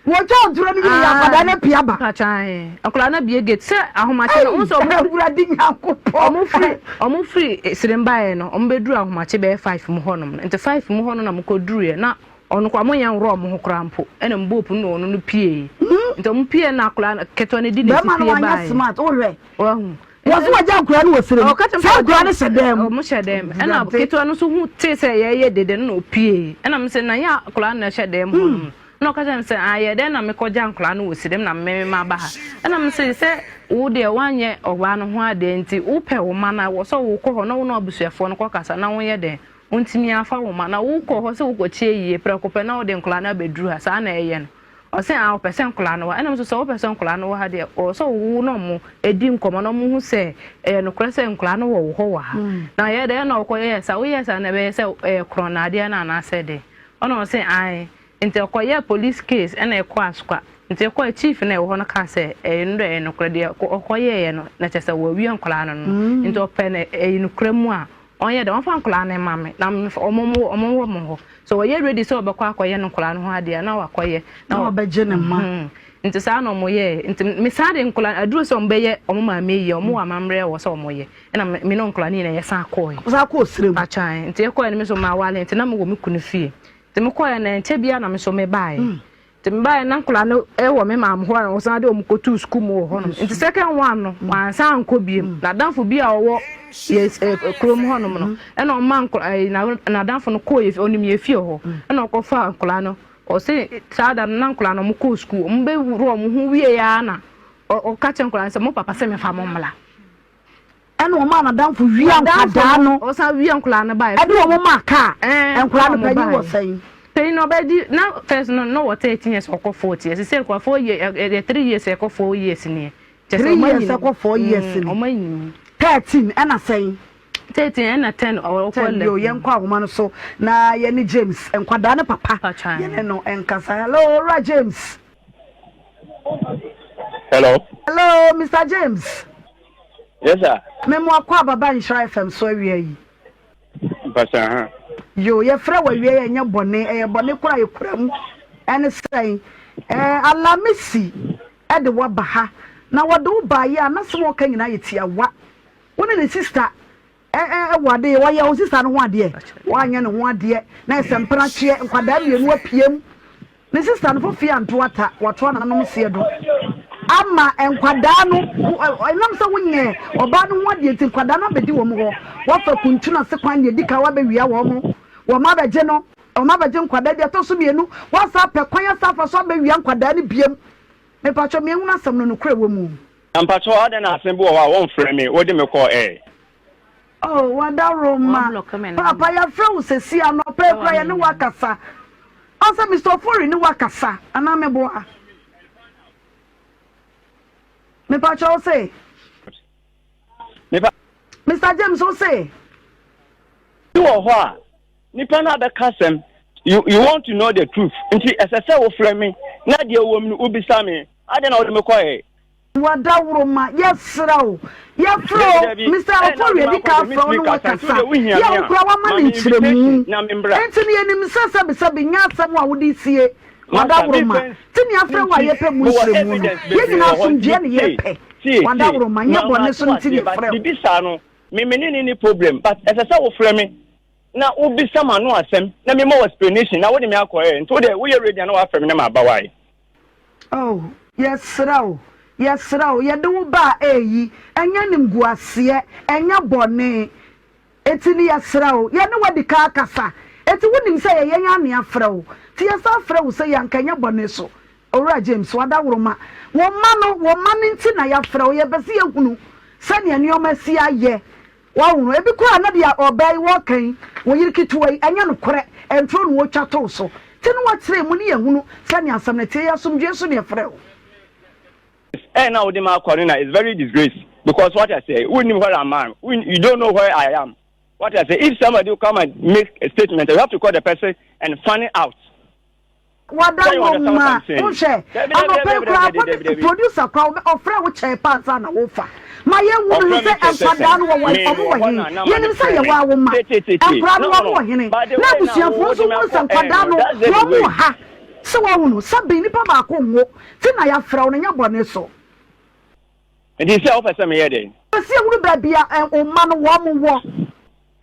wɔtwa ntorɔ no wie yɛ akwadaa no apue aba. Mpakyɛ ae, akwadaa no abue gate sɛ ahomakye no, wohu sɛ wɔn Awurade Nyankopɔn. Ɔmo firi ɔmo firi Sirem baeɛ no, ɔmo bɛduru ahomakye bɛyɛ 5 mu hɔnom no. Nti 5 mu hɔ no na ɔmo kɔduruiɛ na ɔno koraa ɔmo nyɛ nworɔ ɔmo ho koraa mpo ɛna ɔmo bɔɔ pono na ɔno no pieeɛ. Nti ɔmo pieeɛ na akwadaa no ketewa no di n'akyi Bɛrima no pie wanyɛ baeɛ. smart wohwɛ. Wahu. Wɔse wɔgya nkwadaa no wɔ Sirem. Ɔka kyerɛ me Saa sɛ nkwadaa no hyɛ dan mu. Ɔmo hyɛ dan mu. Ɛna Awurade. ketewa no nso hu tee sɛ yɛreyɛ dede no na ɔpieeɛ. Ɛna me sɛ na nyɛ akwadaa no na ɛhyɛ dan mu hɔ nom. Ɛna ɔka kyerɛ me sɛ ah yɛ dɛn na mekɔgya nkwadaa no wɔ sirem na me maba ha. Ɛna me se sɛ wo deɛ woanyɛ ɔbaa no ho adeɛ nti wopɛ wo mma no a wɔ sɛ wokɔ hɔ na wo ne abusuafoɔ no kɔkasa na wonyɛ dɛn wontumi afa wo mma na wokɔ hɔ sɛ wokɔkyɛ yie prɛko pɛ na wode nkwadaa no abɛduru ha saa na ɛyɛ no. Ɔse ah ɔpɛ sɛ nkwadaa no wɔ ha. Ɛna me nso sɛ wopɛ sɛ nkwadaa no wɔ ha deɛ ɔwɔ sɛ wo ne ɔmo di nkɔmmɔ na ɔmo hu sɛ ɛyɛ nokorɛ sɛ nkwadaa no wɔ wo hɔ wɔ ha. Na ɛyɛ dɛn na ɔkɔ yɛɛ saa woyɛɛ saa na ɛbɛyɛ sɛ ɛyɛ korɔnaadeɛ no anaasɛ dɛn. Ɔna ɔse ae. Nti ɔkɔyɛɛ police case ɛna ɛkɔɔ Asokwa. Nti ɛkɔɛ chief no a ɛwɔ hɔ no kaa sɛ ɛyɛ no dɛ ɛyɛ nokorɛ deɛ ɔkɔyɛɛyɛ no na kyerɛ sɛ wawia nkwadaa no no. Nti ɔpɛ no ɛyɛ nokorɛ mu a ɔnyɛ dɛ ɔmfa nkwadaa no mma me na ɔmo ɔmo wɔ mo hɔ. Sɛ ɔyɛ ready sɛ ɔbɛkɔ akɔyɛ no nkwadaa no ho adeɛ a na wakɔyɛ. Na wabɛgye ne mma. Nti saa na ɔmo yɛɛ. Nti me saa de nkwadaa aduru sɛ ɔmo bɛyɛ ɔmo maame yie ɔmo wɔ amammerɛ wɔ sɛ ɔmo yɛ. Ɛna me ne nkwadaa no nyinaa yɛsan kɔɔɛ. San kɔɔ serɛ mu. Atwan. Nti yɛkɔɔɛ no me nso mawale nti na mewɔ me kunu fie. Nti mekɔɔɛ no ɛnkyɛ biara na me nso mebaeɛ. Nti mebaeɛ na nkwadaa no wɔ me maame hɔ a wɔsan de wɔn kɔtoo sukuu mu wɔ hɔnom. Nti second one no wansan ankɔ biom. N'adamfo bi a ɔwɔ yɛ kurom hɔnom no ɛna ɔma nkwadaa n'adamfo no kɔɔ yɛ ɔnim yɛ fie hɔ ɛna ɔkɔfaa nkwadaa no. Ɔse saa da no na nkwadaa no wɔkɔɔ sukuu wɔbɛwura wɔn ho wieeɛ ara na ɔka kyerɛ nkwadaa no sɛ mo papa sɛ memfa mo mmra. Ɛna ɔmaa n'adamfo wia nkwadaa no. Ɔsan wia nkwadaa no baeɛ. Ɛde wɔn maa kaa. Nkwadaa no panyin wɔ sɛn? Panyin no ɔbɛdi na first no na wɔ 13 years ɔkɔ 4 years. Sɛ nkwadaa 4 years ɛyɛ 3 years ɛkɔ 4 years nie. 3 years ɛkɔ 4 years ni. Ɔmo anyi. 13 ɛna sɛn? 13 ɛna 10 ɔkɔ 11. Yo yɛn kɔ ahoma no so na yɛne James nkwadaa no papa yɛne no nkasa. Hello Owura James. Hello. Hello, Mr. James. Yes, sir. Me mo akɔ ababa nhyira FM so awia yi. Mpasa ha. Yo, yɛfrɛ wɔ awia yi ɛnyɛ bɔne, ɛyɛ bɔne kora yɛkura mu. Ɛne sɛn? Ɛɛ Alamisi ɛde waba ha. Na wɔde wo baayɛ a na sɛ wɔka nyinaa yɛ tiawa. Wo ne ne sista Wɔ ade, wɔyɛ wo sista no ho adeɛ, woanyɛ ne ho adeɛ, na ɛsɛ mpena tweɛ, nkwadaa mmienu apiem, ne sista no fofie anto ata, watoa nananom seɛ do ama nkwadaa no, ɛnam sɛ wonyɛ ɔbaa no ho adeɛ nti nkwadaa no abɛdi wɔn hɔ, wafa kuntunu ase kwan deɛ ɛdi kan wabɛwia wɔn, wɔn abɛgye no, wɔn abɛgye nkwadaa bi, ɛtɔ so mmienu, wasa apɛ kwan asa afa so abɛwia nkwadaa no biem. Mepatwɔ meɛhunu asɛm no nokorɛ wɔ mu. Mpakyɛw adɛn na asɛm bi wɔ hɔ a wɔnfrɛ me wode me kɔɔ ɛ. Oh wadaworoma paapa yɛafrɛ wo sɛsi anɔpa yi koraa yɛne wo akasa ɔsɛ Mister Ofori ne wo akasa anaa meboa mepakyɛ wo se Mister James wo se. Bi wɔ hɔ a nipa no abɛka asɛm you you want to know the truth nti ɛsɛ sɛ wofrɛ me na deɛ ɛwɔ mu no wobisa me adɛn na wode me kɔɛ. Wadaworoma yɛsrɛ wo yɛfrɛ wo Mister Ofori adi kan afrɛ wo ne wo akasa yɛ wo koraa wama no nkyerɛmu nti no yɛnim sɛ sɛbesɛbe nyɛ asɛm a wode sie Wadaworoma nti ne yɛafrɛ wo a yɛpɛ mu nkyerɛmu no yɛn nyinaa asomdwoeɛ ne yɛpɛ Wadaworoma nyɛ bɔne so nti ne yɛfrɛ wo. Me me ne no nni problem but ɛsɛ sɛ wofrɛ me na wobisa m'ano asɛm na mema wo explanation na wode me akɔ ɛ nti wo deɛ woyɛ ready a na wafrɛ me na maba wae. Oh yɛsrɛ wo yɛsrɛ wo yɛde wo baa eyi ɛnyɛ animguaseɛ ɛnyɛ bɔne eti no yɛsrɛ wo yɛne wo adi kan akasa eti wonim sɛ yɛ yɛn ara na yɛafrɛ wo nti yɛsan frɛ wo sɛ yɛ anka ɛnyɛ bɔne so Owura James wadaworoma wo mma no wo mma no nti na yɛafrɛ wo yɛpɛ sɛ yɛhunu sɛnea nneɛma si ayɛ Wahunu? Ebi koraa na deɛ ɔbaa yi wɔreka yi, wo yere ketewa yi, ɛnyɛ nokorɛ, ntoro na ɔretwa to wo so. Nti na wakyerɛ mu ne yɛahunu sɛnea asɛm no teɛ. Ɛyɛ asomdwoeɛ so na yɛfrɛ wo. Ɛɛ na wode ma akɔ no na it's very disgrace because what I say wonnim where I'm am you don't know where I am what I say if somebody come and make a statement you have to call the person and find out. Wada wɔ ma wohwɛ anɔpa yi koraa pɔ producer koraa ɔfrɛ wo kyɛɛ paa ansa na wofa ma yɛn hunu sɛ nkwadaa no wɔwɔ ɔmo wɔ he yɛnim sɛ yɛwɔ awo ma nkwadaa no wɔn wɔ hene na abusuafoɔ nso hunu sɛ nkwadaa no wɔn wɔ ha sɛ wɔhunu sɛ bi nipa baako nwo ti na yɛafrɛ wo no nyɛ bɔne so. Nti sɛ wopɛ sɛ meyɛ dɛn? Pɛ sɛ yɛhunu baabi a wo mma no wɔn wɔ.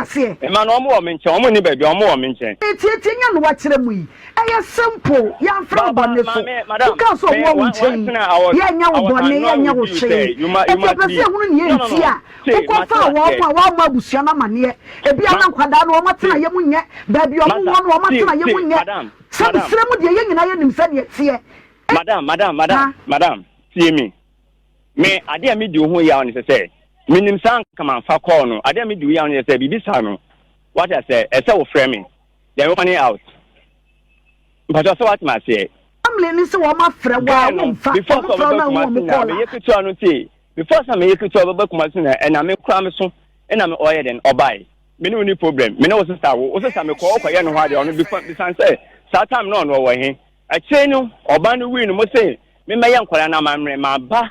Aseɛ. Mma no, wɔn wɔ me nkyɛn, wɔn nni baabi, wɔn wɔ me nkyɛn. Tietie nya no wakyerɛ mu yi, ɛyɛ simple, yɛamfrɛ wo bɔne so, wokaa sɛ ɔwɔ wo nkyɛn yi, yɛnyɛ wo bɔne, yɛnyɛ wo hwee, enti yɛpɛ sɛ yɛhunu nea enti a wokɔfaa wɔn a woammɔ abusua no amaneɛ, ebia na nkwadaa no wɔn atenaeɛ mu nyɛ, baabi a wɔwɔ no wɔn atenaeɛ mu nyɛ, sɛ mesrɛ mu deɛ yɛn nyinaa yɛnim sɛdeɛ ɛteɛ. Madam, madam, madam, madam, tie me. Me, adeɛ a medi wo ho yaw ne sɛ sɛ menim saa anka mamfa call no. Adeɛ a medi wo yaw ne sɛ sɛ biribi saa no, wate aseɛ, ɛsɛ wofrɛ me. Then we find out. Mpakyɛw sɛ wate me aseɛ. Family no sɛ wɔn afrɛ wo a Guy no, womfa, before wɔn sɛ frɛ wo ɔbɛba na wohu Kumasi wɔn na call meyɛ a. ketewa no tie, before sɛ meyɛ ketewa ɔbɛba Kumasi na ɛna me koraa me so ɛna me ɔyɛ dɛn ɔbae. Me ne wo ni problem, me ne wo sister wo, wo sister mekɔ ɔkɔyɛ ne ho adeɛ ɔno before bisan sɛ saa time no ɔno ɔwɔ he. Akyire no ɔba no wui no mo se memmɛyɛ nkwadaa no amammerɛ. Maba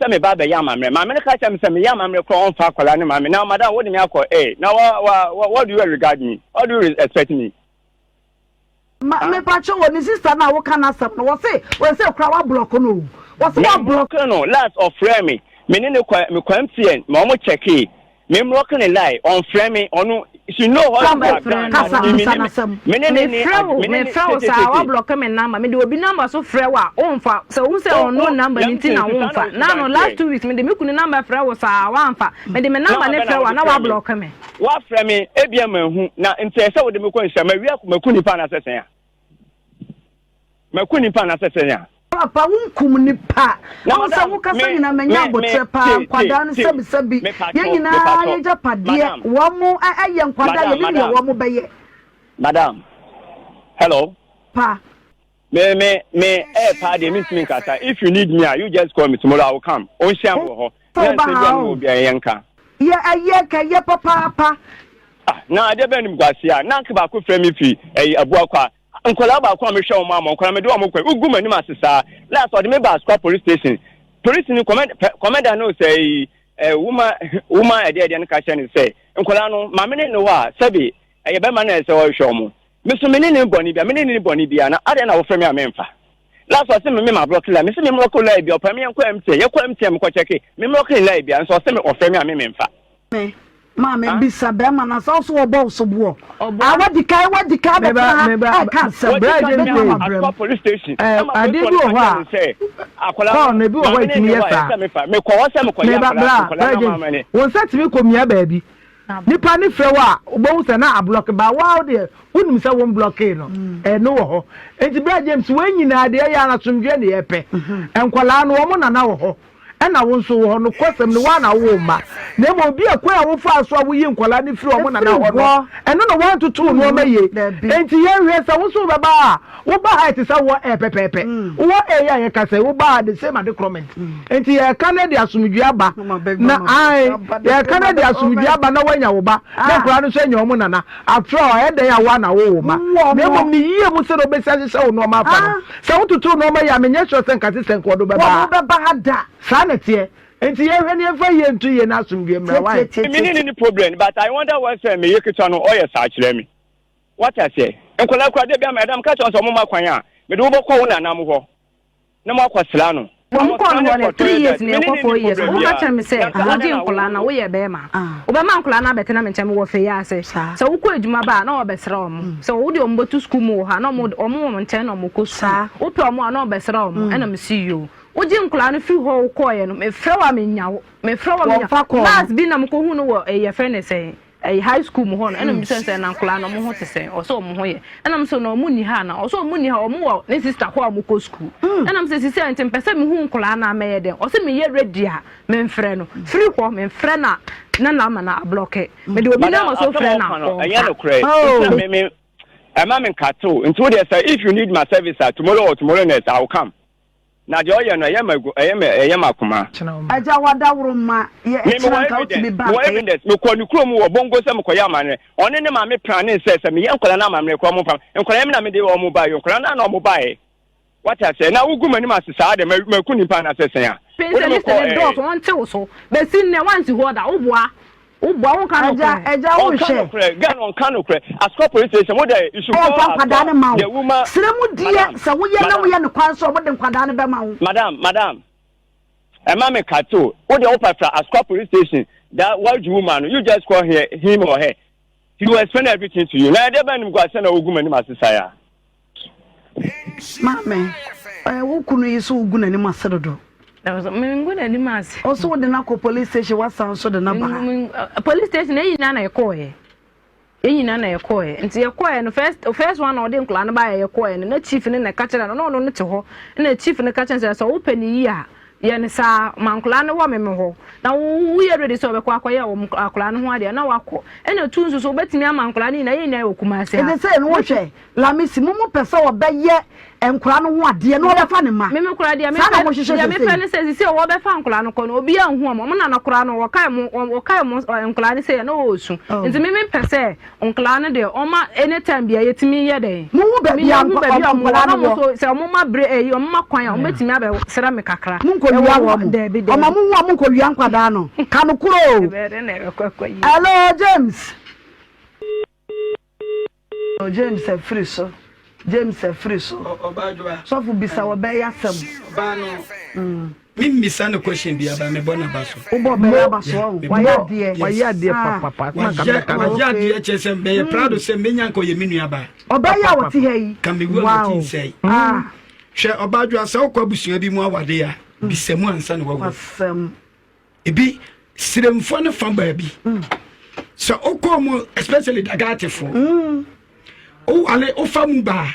sɛ meba abɛyɛ amammerɛ. Maame no ka kyerɛ me sɛ meyɛ amammerɛ koraa ɔmfa akwadaa no ma me. Now madam wode me akɔ eh na wa wa wa what do you regard me? What do you expect me? Ma Huh? mepakyɛ wɔ ne sister no a woka n'asɛm no wɔse wɔse kora wa block no o wɔse wa block. Me block no last ɔfrɛ me me ne no kɔ me kɔ MTN ma wɔn checkee. Me mmerɔke ne lie ɔnfrɛ me ɔno she know what Come she have frɛ done no. Kasa but me bisa ne n'asɛm. me ne ne ne Mefrɛ wo me ne ne mefrɛ wo saa tetete. woablɔke me number mede obi number so frɛ wo a womfa sɛ wohu sɛ O unknown o number no let me nti tell na you saa na womfa wo na suban no last teɛ. 2 weeks mede me kunu number frɛ wo saa woamfa mede me number Number ne bɛ na frɛ wo a wode na frɛ me woablɔke me. woafrɛ me ebia manhu na nti ɛsɛ wode me kɔ nhyia mawia maku nipa anaasɛ sɛn a. Maku nipa anasɛ sɛn a. Papa wo nkum nipa. Na Wohu sɛ madam wo kasa me nyinaa manya me me aboterɛ paa tie tie nkwadaa no tie sɛbi sɛbi me yɛn patrɔ me nyinaa patrɔ yɛgyapadeɛ madam wɔn mo ɛyɛ nkwadaa madam yɛnim deɛ madam wɔn mo bɛyɛ. madam hello. Pa. Me me me ɛyɛ paa deɛ mentumi nkasa if you need me a you just call me tomorrow I will come ɔnhyia me wɔ hɔ Sɛ na woba nsɛm bi ha a ne o. wɔ biara yɛnka. Yɛ ɛyɛ kɛyɛ papaapa. Ah na adeɛ bɛn nimguaseɛ a na anke baako frɛ me firi ɛyi Abuakwa Nkwadaa baako a mehwɛ wɔn ama nkwadaa mede wɔn kɔ wogu m'anim ase saa last ɔde me ba Asukwa police station police ni kɔmɛda no sɛ ɛyi ɛ wuma wuma ɛdeɛ ɛdeɛ no ka kyerɛ no sɛ nkwadaa no maame ne ne hɔ a sɛbi ɛyɛ bɛrima na ɛsɛ ɔhwɛ wɔn me so me ne ne bɔne bia me ne ne bɔne bia na adeɛ na wɔfrɛ me a memfa last ɔse me me ma blɔki la me se me mlɔki la bia ɔpɛ me yɛnkɔ MTN yɛkɔ MTN mekɔ kyɛke me mlɔki la bia nso ɔse me ɔfrɛ me a me memfa. Me maame bisa bɛrima no sɛ ɔso ɔbɔ wo soboɔ a wadi kan wadi kan bɛtena ha ɛka asɛm bɛtena wabrɛ mu. Adeɛ bi wɔ hɔ a kɔɔ no ebi wɔ hɔ a ɛtumi yɛ saa meba bra bra James wo nsa tumi kɔ mia baabi nipa ne frɛ wo a wobɛhu sɛ na ablɔke ba waa deɛ wonim sɛ wɔn blɔkee no ɛno wɔ hɔ nti bra James wɔn nyinaa deɛ ɛyɛ asomdwoeɛ ne yɛpɛ nkwadaa no wɔn nana wɔ hɔ Ɛna wo nso wɔ hɔ, nokwasɛm no, wo ara na wowoo mma, na mmom obi a kwan a wofaa so a woyii nkwadaa no firii wɔn nana hɔ no, ɛno na woantoto wo nneɛma yie. Enti yɛnhwɛ, sɛ wo nso wobɛba ha a, woba ha a ɛte sɛ wowɔ air pɛpɛɛpɛ. Wowɔ air yi a yɛka sɛ woba ha the same ade korɔ Enti yɛreka no de asomdwoeɛ aba, na ae, yɛreka no de asomdwoeɛ aba na woanya wo ba, na nkwadaa no nso anya wɔn nana. After all, ɛyɛ dɛn a wo ara na wowoo wo mma? Na mmom ne yie mu sɛdeɛ wobɛsi ahyehyɛ wo nneɛma afa no. Sɛ wototo nneɛma yie a, menyɛ sure sɛ nka sesɛ nka ɔde wo bɛba ha. Saa na ɛteɛ. Enti yɛnhwɛ na yɛmfa yie nto yie na asomdwoeɛ mmra. Why? Me ne no ni problem but I wonder why sɛ me yere ketewa no ɔyɛ saa kyerɛ me. Wate aseɛ? Nkwadaa koraa da bi ama ɛda meka kyerɛ wɔn sɛ wɔn mma kwan a mede wo bɛkɔ wo nana mo hɔ. na mo akɔ sra no. Wɔn kɔɔ no hɔ no 3 years na ɛkɔ 4 years. Woka kyerɛ me sɛ wogye nkwadaa na woyɛ bɛrima. Wobɛma nkwadaa no abɛtena me nkyɛn mewɔ fɛ yi ase. Sɛ wokɔ adwuma ba a na wɔbɛsra wɔn. Sɛ wode wɔn bɛto sukuu mu wɔ hɔ a na wɔn wɔ nkyɛn na wɔkɔ sukuu. Wopɛ wɔn a na wɔbɛsra wɔn. Ɛna mesi yoo. Wogye nkwadaa no firi hɔ wokɔɔeɛ no mefrɛ wo a menya wo. Mefrɛ wo a menya wo. Last bi na mekɔhu no wɔ yɛfrɛ no sɛn ɛyi high school mu hɔ no ɛna mbisa sɛ na nkɔla no ɔmo ho te sɛn ɔsɛ ɔmo ho yɛ ɛna mo sɛ na ɔmo nni ha na ɔsɛ ɔmo nni ha ɔmo wɔ ne sister hɔ a ɔmo kɔ school ɛna mo sɛ sisi a nti mpɛ sɛ mehu nkɔla no a mɛyɛ dɛn ɔsɛ meyɛ ready a memfrɛ no firi hɔ memfrɛ na na na ama na ablɔke mede obi na ma so frɛ na ɔmfa. Ɛma me nkatew nti wo deɛ sɛ if you need my service a tomorrow or tomorrow next I will come. Na deɛ ɔyɛ no ɛyɛ ma ɛyɛ ma ɛyɛ ma akoma. Agya wadaworo ma yɛ Me ɛkyena mewɔ nka wotumi evidence ba mewɔ nka yɛ. evidence mekɔ ne kurom wɔ bongo sɛ mekɔyɛ amanneɛ ɔne ne maame planee sɛ sɛ meyɛ nkwadaa no amanneɛ koraa ɔmo mfa nkwadaa me na mede ɔmo baeɛ nkwadaa no a na ɔmo baeɛ wate aseɛ na wogu m'anim ase saa de maku nipa anaasɛ sɛn a wode Pɛnsɛ me list kɔ ne ɛɛ dɔɔso wɔnte wo so bɛsi nnɛ woansi hɔ da woboa woboa wonka Agya nokorɛ. agya Ɔnka wohwɛ. nokorɛ girl no ɔnka nokorɛ Asukwa police station mo dɛ you should call Wɔmfa nkwadaa no Asukwa mma the wo. woman Serɛ mu deɛ madam sɛ woyɛ na madam woyɛ no kwan so a wɔde nkwadaa no bɛma wo. madam madam ɛma me kate o wo deɛ wo pɛ fra Asukwa police station that white woman no you just call her him or her. He will explain everything to you. Na ɛdeɛ bɛn animguaseɛ na wogu m'anim ase saa ya? Maame, ɛɛ wo kunu yi so wogu n'anim ase dodo. Mengu n'anim ase. Ɔso wode no akɔ police station wasan so de no aba ha. Police station ɛyi nyinaa na yɛkɔɔyɛ. Yɛn nyinaa na yɛkɔɔɛ. Nti yɛkɔɔɛ no first first one na ɔde nkwadaa no baeɛ yɛkɔɔɛ no na chief no na ɛka kyerɛ no na ɔno no te hɔ na chief no ka kyerɛ no sɛ sɛ wopɛ ne yie a yɛ no saa ma nkwadaa no wɔ me me hɔ na woyɛ ready sɛ ɔbɛkɔ akɔyɛ wɔn akwadaa no ho adeɛ na wakɔ ɛna tu nso so wobɛtumi ama nkwadaa no nyinaa yɛn nyinaa wɔ Kumasi ha. Ɛsɛ sɛ no wohwɛ Lamisi mo mo pɛ sɛ ɔbɛyɛ nkwadaa no ho adeɛ na ɔbɛfa ne mma. Meme koraa deɛ Saa na mepɛ mohwehwɛ deɛ mepɛ sesei. ne sɛ sisi a wɔbɛfa nkwadaa no kɔ no obiara nhu wɔn wɔn nana koraa no wɔkae mo wɔkae mo nkwadaa no sɛ na wɔresu Oh. nti meme pɛ sɛ nkwadaa no deɛ wɔma anytime bia yɛtumi yɛ dɛn Mohu baabi a mehu nkwa- baabi a ɔmo wɔn wɔ nkwadaa na no wɔn wɔ. so sɛ wɔn ma bere ɛyi wɔn ma kwan a wɔn bɛtumi abɛsrɛ me kakra Monkɔwia ɛwɔ wɔn mo. daabi Ɔma daabi mohu a monkɔwia nkwadaa no. Ka no koro o. ɛbɛyɛ dɛ na ɛbɛkɔ akɔ yie. Hello James. James afiri so James afiri so sɔfo bisa wɔ bɛyɛ asɛm. Ɔbaa no mm. Me mmisa no question bi aba mebɔ n'aba so. Wobɔ bɛyɛ aba so ɔn wayɛ adeɛ. Wayɛ adeɛ papapa. Wayɛ adeɛ kyɛ sɛ mɛyɛ mm. proud sɛ menya nka ɔyɛ me nua baa. Ɔbaa yi a wɔte ha yi. Ka mewu a wɔte nsɛe. Ah. Hwɛ ɔbaa dwa sɛ wokɔ abusua bi mu awade a bisa mu ansa na wawu. Asɛm. Ebi siremfoɔ no fa baabi sɛ wokɔɔ mu especially dagatefoɔ wowale wofa mu baa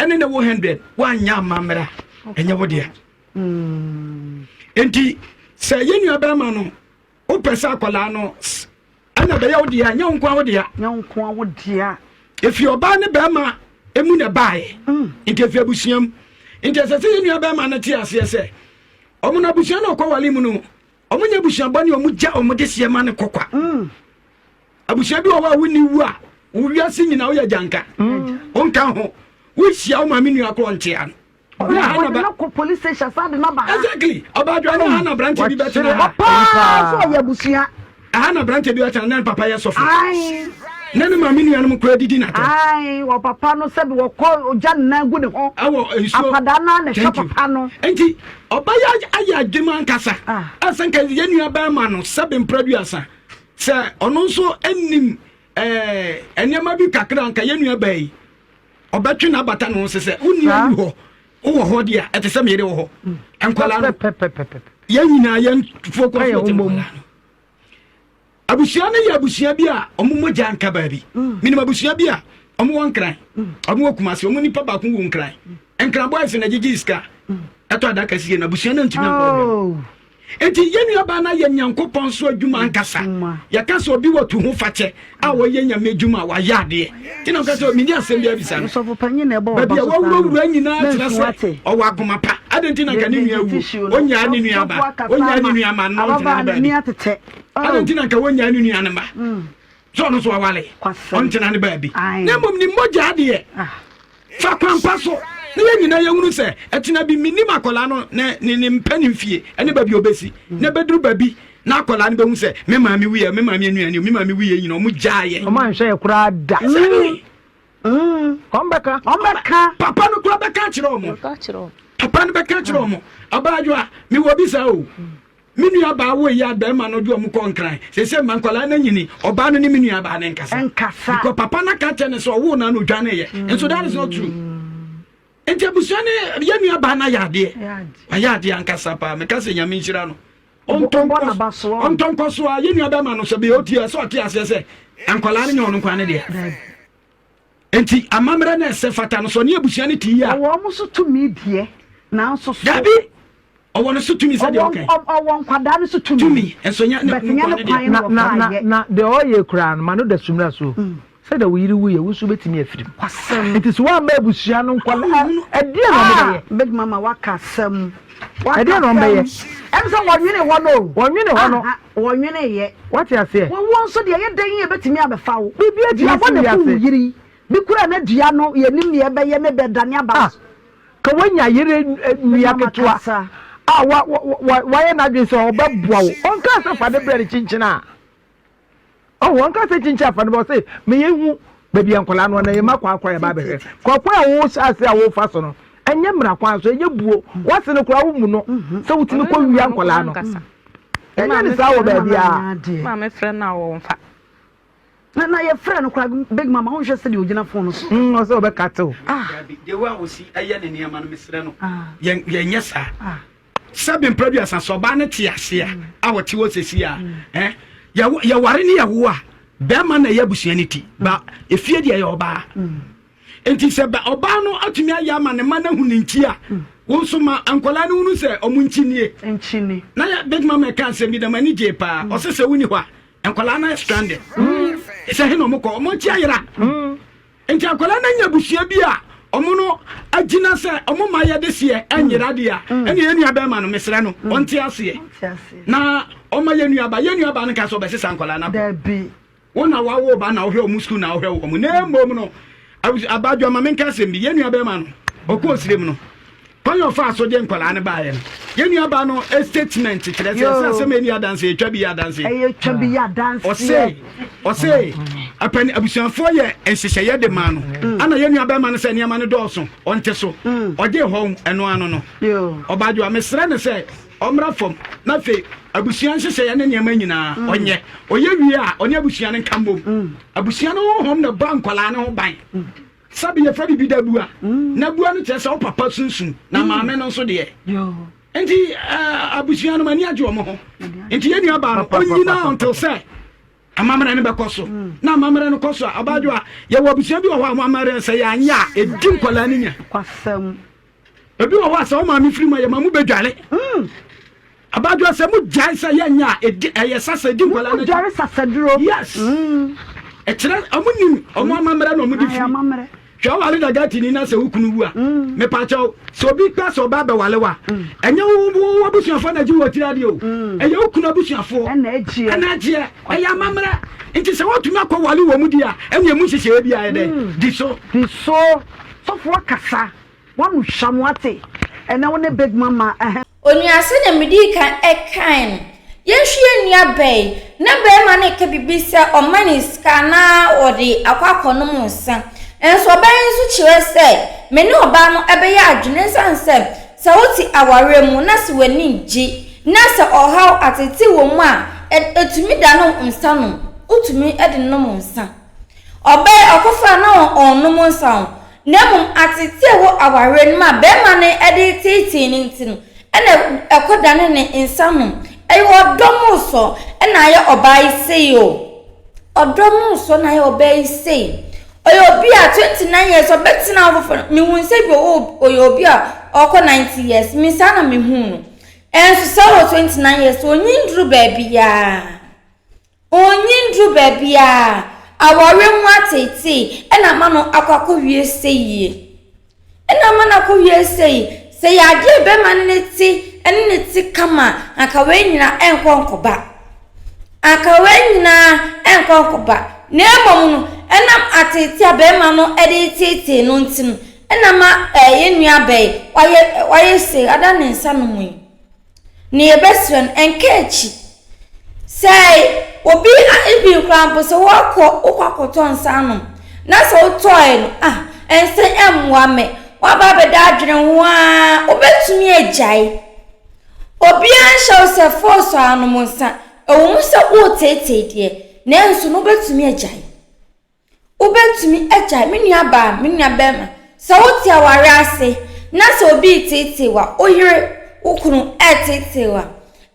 ɛne ne wo 100 woanyɛ amammerɛ a ɛnyɛ wo dea nti sɛ yɛ nua bɛrima no wopɛ sɛ akwadaa no ɛna bɛyɛ wo dea nyɛ wo nkoa wo dea nyɛ wo nkoa wo dea efi ɔbaa ne bɛrima emu na ɛbaeɛ mm. nti efi abusua mu nti ɛsɛ sɛ yɛ nua bɛrima no te aseɛ sɛ Wɔn no abusua na ɔkɔ wale mu no, wɔn nyɛ abusua bɔne a wɔn gya wɔn de seɛ ma no kɔ kwa. Mm. Abusua bi wɔ hɔ a wonni wu a, wo wiase nyinaa woyɛ gyanka. Mm. Wonka ho. Wohyia wo maame nua korɔ nkyea no. Ɔde police station saa de naba ha. Exactly. Ɔbaadwa ne ha na aberanteɛ bi bɛtena ha. Paa so ɔyɛ abusua. Aha na aberanteɛ bi bɛtena na ne papa yɛ sɔfo. Na ne maame nuanom koraa didi n'atɛm. Ae, wɔ papa no sɛbi wɔkɔ ogya ne nan gu ne ho. Ɛwɔ nsuo. Akwadaa no ara na ɛhwɛ papa no. Nti ɔba yɛ ayɛ adwuma ankasa. Ah. Ɛsɛ nka yɛn nua bɛrima no sɛbi mprɛduasa sɛ ɔno nso anim ɛɛ nneɛma bi kakra nka yɛn nua baa yi ɔbɛtwe n'abata ne ho sɛ sɛ wo nua ni hɔ wowɔ hɔ deɛ a ɛte sɛ meyere wɔ hɔ. Mm. Nkwadaa no yɛn nyinaa yɛn focus wɔ nkwadaa no. Abusua no yɛ abusua bi a wɔn mogya nka baabi. Mm. Menim abusua bi a wɔn wɔ Nkran, mm. wɔn wɔ Kumasi, wɔn nipa baako wɔ Nkran. Mm. Nkran boys na gyegye sika ɛtɔ adaka sie na abusua no ntumi ankɔ oh. Nti yɛn nuabaa no ayɛ Nyankopɔn so adwuma ankasa. Yɛka sɛ obi wɔ tu ho fakyɛ a wɔyɛ nyame adwuma a wayɛ adeɛ. Nti na nka sɛ menni asɛm bi abisa no. Baabi a wawurawura nyinaa kyerɛ sɛ ɔwɔ akoma pa. Adɛn nti na nka ne nua wu? Ɔnyaa ne nua ba, ɔnyaa ne nua ma no ntena ne baabi. Adɛn nti na nka wɔnyaa ne nua no ma? Sɛ ɔno nso wawale, ɔntena ne baabi. Na mmom ne mogya deɛ, fa kwampa so na yɛn nyinaa yɛhunu sɛ ɛtena bi menim akwadaa no ne ne ne mpɛ ne mfie ne baabi a ɔbɛsi na ɛbɛduru baabi na akwadaa no bɛhu sɛ me maame wuyɛ me maame anuane me maame wuyɛ nyina ɔmo gyaa yɛ. Ɔmo anhwɛ yɛ koraa da. Exactly. Ɔmo bɛka. Ɔmo bɛka. Papa no koraa bɛka akyerɛ ɔmo. Papa no bɛka akyerɛ ɔmo. Abaadwoa mewɔ bi saa o. Me nua baa wo yi a bɛrima no de ɔmo kɔ nkran sese ma nkwadaa no anyini ɔbaa no ne me nua baa no nkasa nkasa because papa no aka kyerɛ no sɛ ɔwoo no ano odwane yɛ nso that is not true nti abusua ne yɛ nua baa no ayɛ adeɛ wayɛ adeɛ ankasa paa meka sɛ nyame nhyira no ɔntɔ nkɔ so a yɛ nua bɛrima no sɛ bɛyɛ ɔtie sɛ ɔte aseɛ sɛ nkwadaa no nyɛ ɔno nkwa ne deɛ Enti amammerɛ no a ɛsɛ fata no, sɛ ɔne abusua no te yie a. Ɔwɔ wɔn so tumi deɛ, nanso so. Dabi! Ɔwɔ no so tumi sɛdeɛ ɔka yi. Ɔwɔ nkwadaa no so tumi. Tumi, nso nyɛ ne But nyɛ nkoa ne ne kwan deɛ. na Na, na, wɔfa na, yɛ. na deɛ ɔyɛ koraa no, ma no da sumina so. Sɛdeɛ wo yere wuiɛ, wo nso wobɛtumi afiri mu. Kwasɛm. Nti sɛ woamma abusua no nkwadaa, ɛdeɛn na wɔbɛyɛ? Ah, Big Mama, waka asɛm. Waka Ɛdeɛn na wɔbɛyɛ? asɛm. Ɛm sɛ wɔnwene hɔ no o. Wɔnwene hɔ no. Aha, wɔnwene yɛ. Wate aseɛ? Wɔwuo nso deɛ ɛyɛ dɛn yi ɛbɛtumi abɛfa wo. Biribi atumi Dua si bɔ na ɛku wo wiase. yere yi. Bi koraa na dua no yɛnim nea ɛbɛyɛ ne bɛdane aba Ah, so. ka woanya yere nua Mama ketewa kasa. a wa, wa, wa, wayɛ n'adwene sɛ ɔbɛboa wo. Ɔnkaa sɛ fa ne brɛ no kyinkyin a. Ɔho, ɔnkaa sɛ kyinkyin a fa ne brɛ, ɔse ma yɛnhu baabi a nkwadaa no wɔ na yɛma kwan kora yɛba abɛhwɛ. Kɔ kwan a wohyɛ ase a wofa so no, ɛnyɛ mmara kwan so, ɛnyɛ buo. W'ase no koraa wommu no sɛ wotumi kɔ wia nkwadaa no. Ɛnyɛ ne saa wɔ baabiara. Maame frɛ no a wɔmfa. Na na yɛfrɛ no koraa big mama wonhwɛ sɛdeɛ ɔgyina phone no so. Mm, ɔsɛ ɔbɛkate o. Ah. Dabi, deɛ wo a ɔsi ɛyɛ ne nneɛma no mesrɛ no. Ah. Yɛn yɛnyɛ saa. Ah. Sɛbi mprɛduasa sɛ ɔbaa no te ase a a ɔte hɔ sɛsi a ɛ yɛware ne yɛwo a bɛrima na ɛyɛ abusua no ti ba efie deɛ ɛyɛ ɔbaa nti sɛ ba ɔbaa no atumi ayɛ ama ne ma no ahu ne nkyi a wo nso ma nkwadaa no hunu sɛ ɔmo nkyi nie nkyini na yɛ big mama ɛka asɛm bi dɛm ani gye paa ɔsɛ sɛ woni hɔ a nkwadaa no ayɛ stranded sɛ he na ɔmo kɔ ɔmo nkyi ayera Nti akwadaa no anya abusua bi a ɔmo no agyina sɛ ɔmo ma yɛ de seɛ ɛnyera deɛ a mm. ɛne yɛn nua bɛrima no mesrɛ no mm. ɔnte aseɛ na ɔma yɛn nua ba yɛn nua ba no ka sɛ ɔbɛsesa nkwadaa no akɔ wo na wawo ba na wohwɛ ɔmo sukuu na wohwɛ ɔmo na mmom no abadwa ma menka asɛm bi yɛn nua bɛrima no ɔkɔ osirem no Kwan a ɔfaa so de nkwadaa no baeɛ no, yɛn nuabaa no statement kyerɛ sɛ ɛsɛ asɛm a ɛni adanse, ɛtwa bi yɛ adanse. Ɛyɛ twa bi yɛ adanseɛ. Ɔse, ɔse, apani abusuafoɔ yɛ nhyehyɛeɛ de maa no. Mm. Ana yɛn nuabɛrima no sɛ nneɛma no dɔɔso, ɔnte so. Mm. Ɔgye hɔ ɛno ano no. Ɔbaadwoa, mesrɛ no sɛ ɔmmra fam na afei abusua nhyehyɛeɛ ne nneɛma nyinaa mm. ɔnyɛ. Ɔyɛ wie a, ɔne abusua no nka mmom. Abusua no honhom na ɛbɔ nkwadaa no ho ban. Sɛbi yɛfrɛ biribi da bua. Na bua no kyerɛ sɛ wo papa sunsum na maame no nso deɛ. Nti eh, abusua no m'ani agye wɔn ho. Nti yɛn nua baa no ɔnyina until sɛ amammerɛ no bɛkɔ so. Na amammerɛ no kɔ so a ɔbaadwo a yɛwɔ abusua bi wɔ hɔ a wɔn amammerɛ sɛ yɛanyɛ a ɛdi nkwadaa no nya. Ebi wɔ hɔ a sɛ wo maame firi mu a yɛma mu bɛdware. Abadwoa sɛ mo gyae sɛ yɛnyɛ a ɛdi ɛyɛ sasa ɛdi nkwadaa no akyi. Mo dware sasaduro. Yes. Ɛkyerɛ ɔmo nim ɔmo amammerɛ na ɔmo de firi. Hwɛ ɔware dagati ni na sɛ wo kunu wu a. Mepakyɛw sɛ obi pɛ sɛ ɔba abɛwale wa ɛnyɛ wo wo abusuafoɔ na agye wɔ tiri adeɛ o. Ɛyɛ wo kunu abusuafoɔ ɛna agyeɛ. Ɛna agyeɛ ɛyɛ amammerɛ nti sɛ wɔtumi akɔ wale wɔ mu di a ɛne ɛmu nhyehyɛeɛ bi ayɛ dɛ di so. Di so sɔfoɔ kasa. Wano hwa mo ate ɛnɛ wo ne big mama ɛhɛ. Onua sɛdeɛ medii kan kae no, yɛnhwɛ yɛn nua baa yi, na barima no reka biribi sɛ ɔma no sika na ɔde akɔ akɔnom nsa. Nanso ɔbaa yi nso kyerɛ sɛ me ne ɔbaa no bɛyɛ adwene ɛsiane sɛ sɛ wote awareɛ mu na sɛ w'ani gye na sɛ ɔhaw ateetee wɔ mu a, ɛtumi dane wo nsa nom, wotumi de nom nsa. Ɔbaa yi ɔkɔfaa na ɔnnom nsa o, Na mmom ateetee a ɛwɔ awareɛ no mu a barima no de reteetee no nti no, ɛna ɛkɔdane ne nsa nom. Ɛyɛ ɔdɔ mmorosoɔ na ayɛ ɔbaa yi sei o. Ɔdɔ mmorosoɔ na ayɛ ɔbaa yi sei. Ɔyɛ obi a 29 years ɔbɛtena hɔ foforɔ no, mehu sɛ bi ɔyɛ obi a ɔkɔ 90 years, me saa na mehu no. Ɛnso sɛ ɔwɔ 29 years, ɔnyi nduru baabiara. Onnyi nnuru baabiara a, awɔwe ho atseetsee na ama no akɔ akɔwie seyie. Nna ama no akɔwie sei. Sɛ yɛ adeɛ a bɛrima no ne te ne ne te kama a, anka wei nyinaa ɛnkɔ nkɔba. Anka wei nyinaa ɛnkɔ nkɔba. Na mmom no, ɛnam atseetsee a bɛrima no de reteetee no nti no, ɛna ama ɛɛ yɛn nua bɛyi wayɛ wayɛ sei, ada ne nsa no mu yi. Nea yɛbɛsrɛ no, ɛnka akyi. Sɛ obi even koraa mpo sɛ woakɔ wokɔ akɔtɔ nsa anom na sɛ wotɔe no ah nsa mmoa me woaba abɛda adwene ho ara wobɛtumi agyae. Obiara nhyɛ wo sɛ force anom nsa ɛwɔ mu sɛ woreteetee deɛ nanso no wobɛtumi agyae. Wobɛtumi agyae, me nuabaa, me nuabarima, sɛ wote aware ase na sɛ obi reteetee wo a, wo yere, wo kunu reteetee wo a,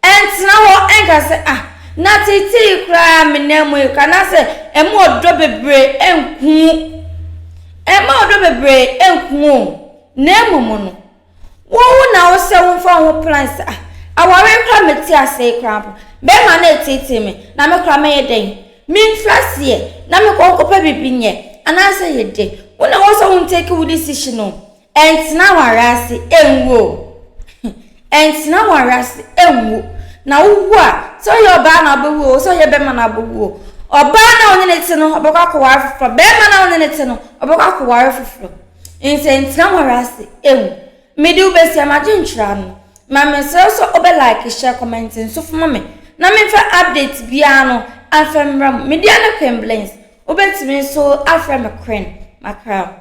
ɛntena hɔ nka sɛ, ah, na teetee yi koraa me nan mu yi koraa, anaasɛ ɛma ɔdɔ bebree nku wo. Ɛmma ɔdɔ bebree nku wo o, na mmom no, Wo wo na wo sɛ wo nfa wo ho plan sɛ ah aware koraa me te ase yi koraa mpo bɛɛma no reteetee me na me koraa mɛyɛ dɛn me nfiri aseɛ na me kɔ nkɔpɛ biribi nyɛ anaasɛ yɛ dɛn wo na wo sɛ wo ntake wo decision o ɛntena aware ase ɛnwu o ɛntena aware ase ɛnwu na wo wu a sɛ ɔyɛ ɔbaa na ɔbɛwu o sɛ ɔyɛ bɛɛma na ɔbɛwu o ɔbaa na ɔne ne te no ɔbɛkɔ akɔware foforɔ bɛɛma na ɔne ne te no ɔbɛkɔ akɔware foforɔ Nsɛntira nware ase ewu. Mede wo besia m'adwenkyerɛ ano. Ma mesrɛ wo sɛ wobɛ like, share, comment nso fa ma me na memfa update biara no amfa mmrɛ mo. Me dea ne Queen Blings. Wobɛtumi nso afrɛ me Queen. Makra wo.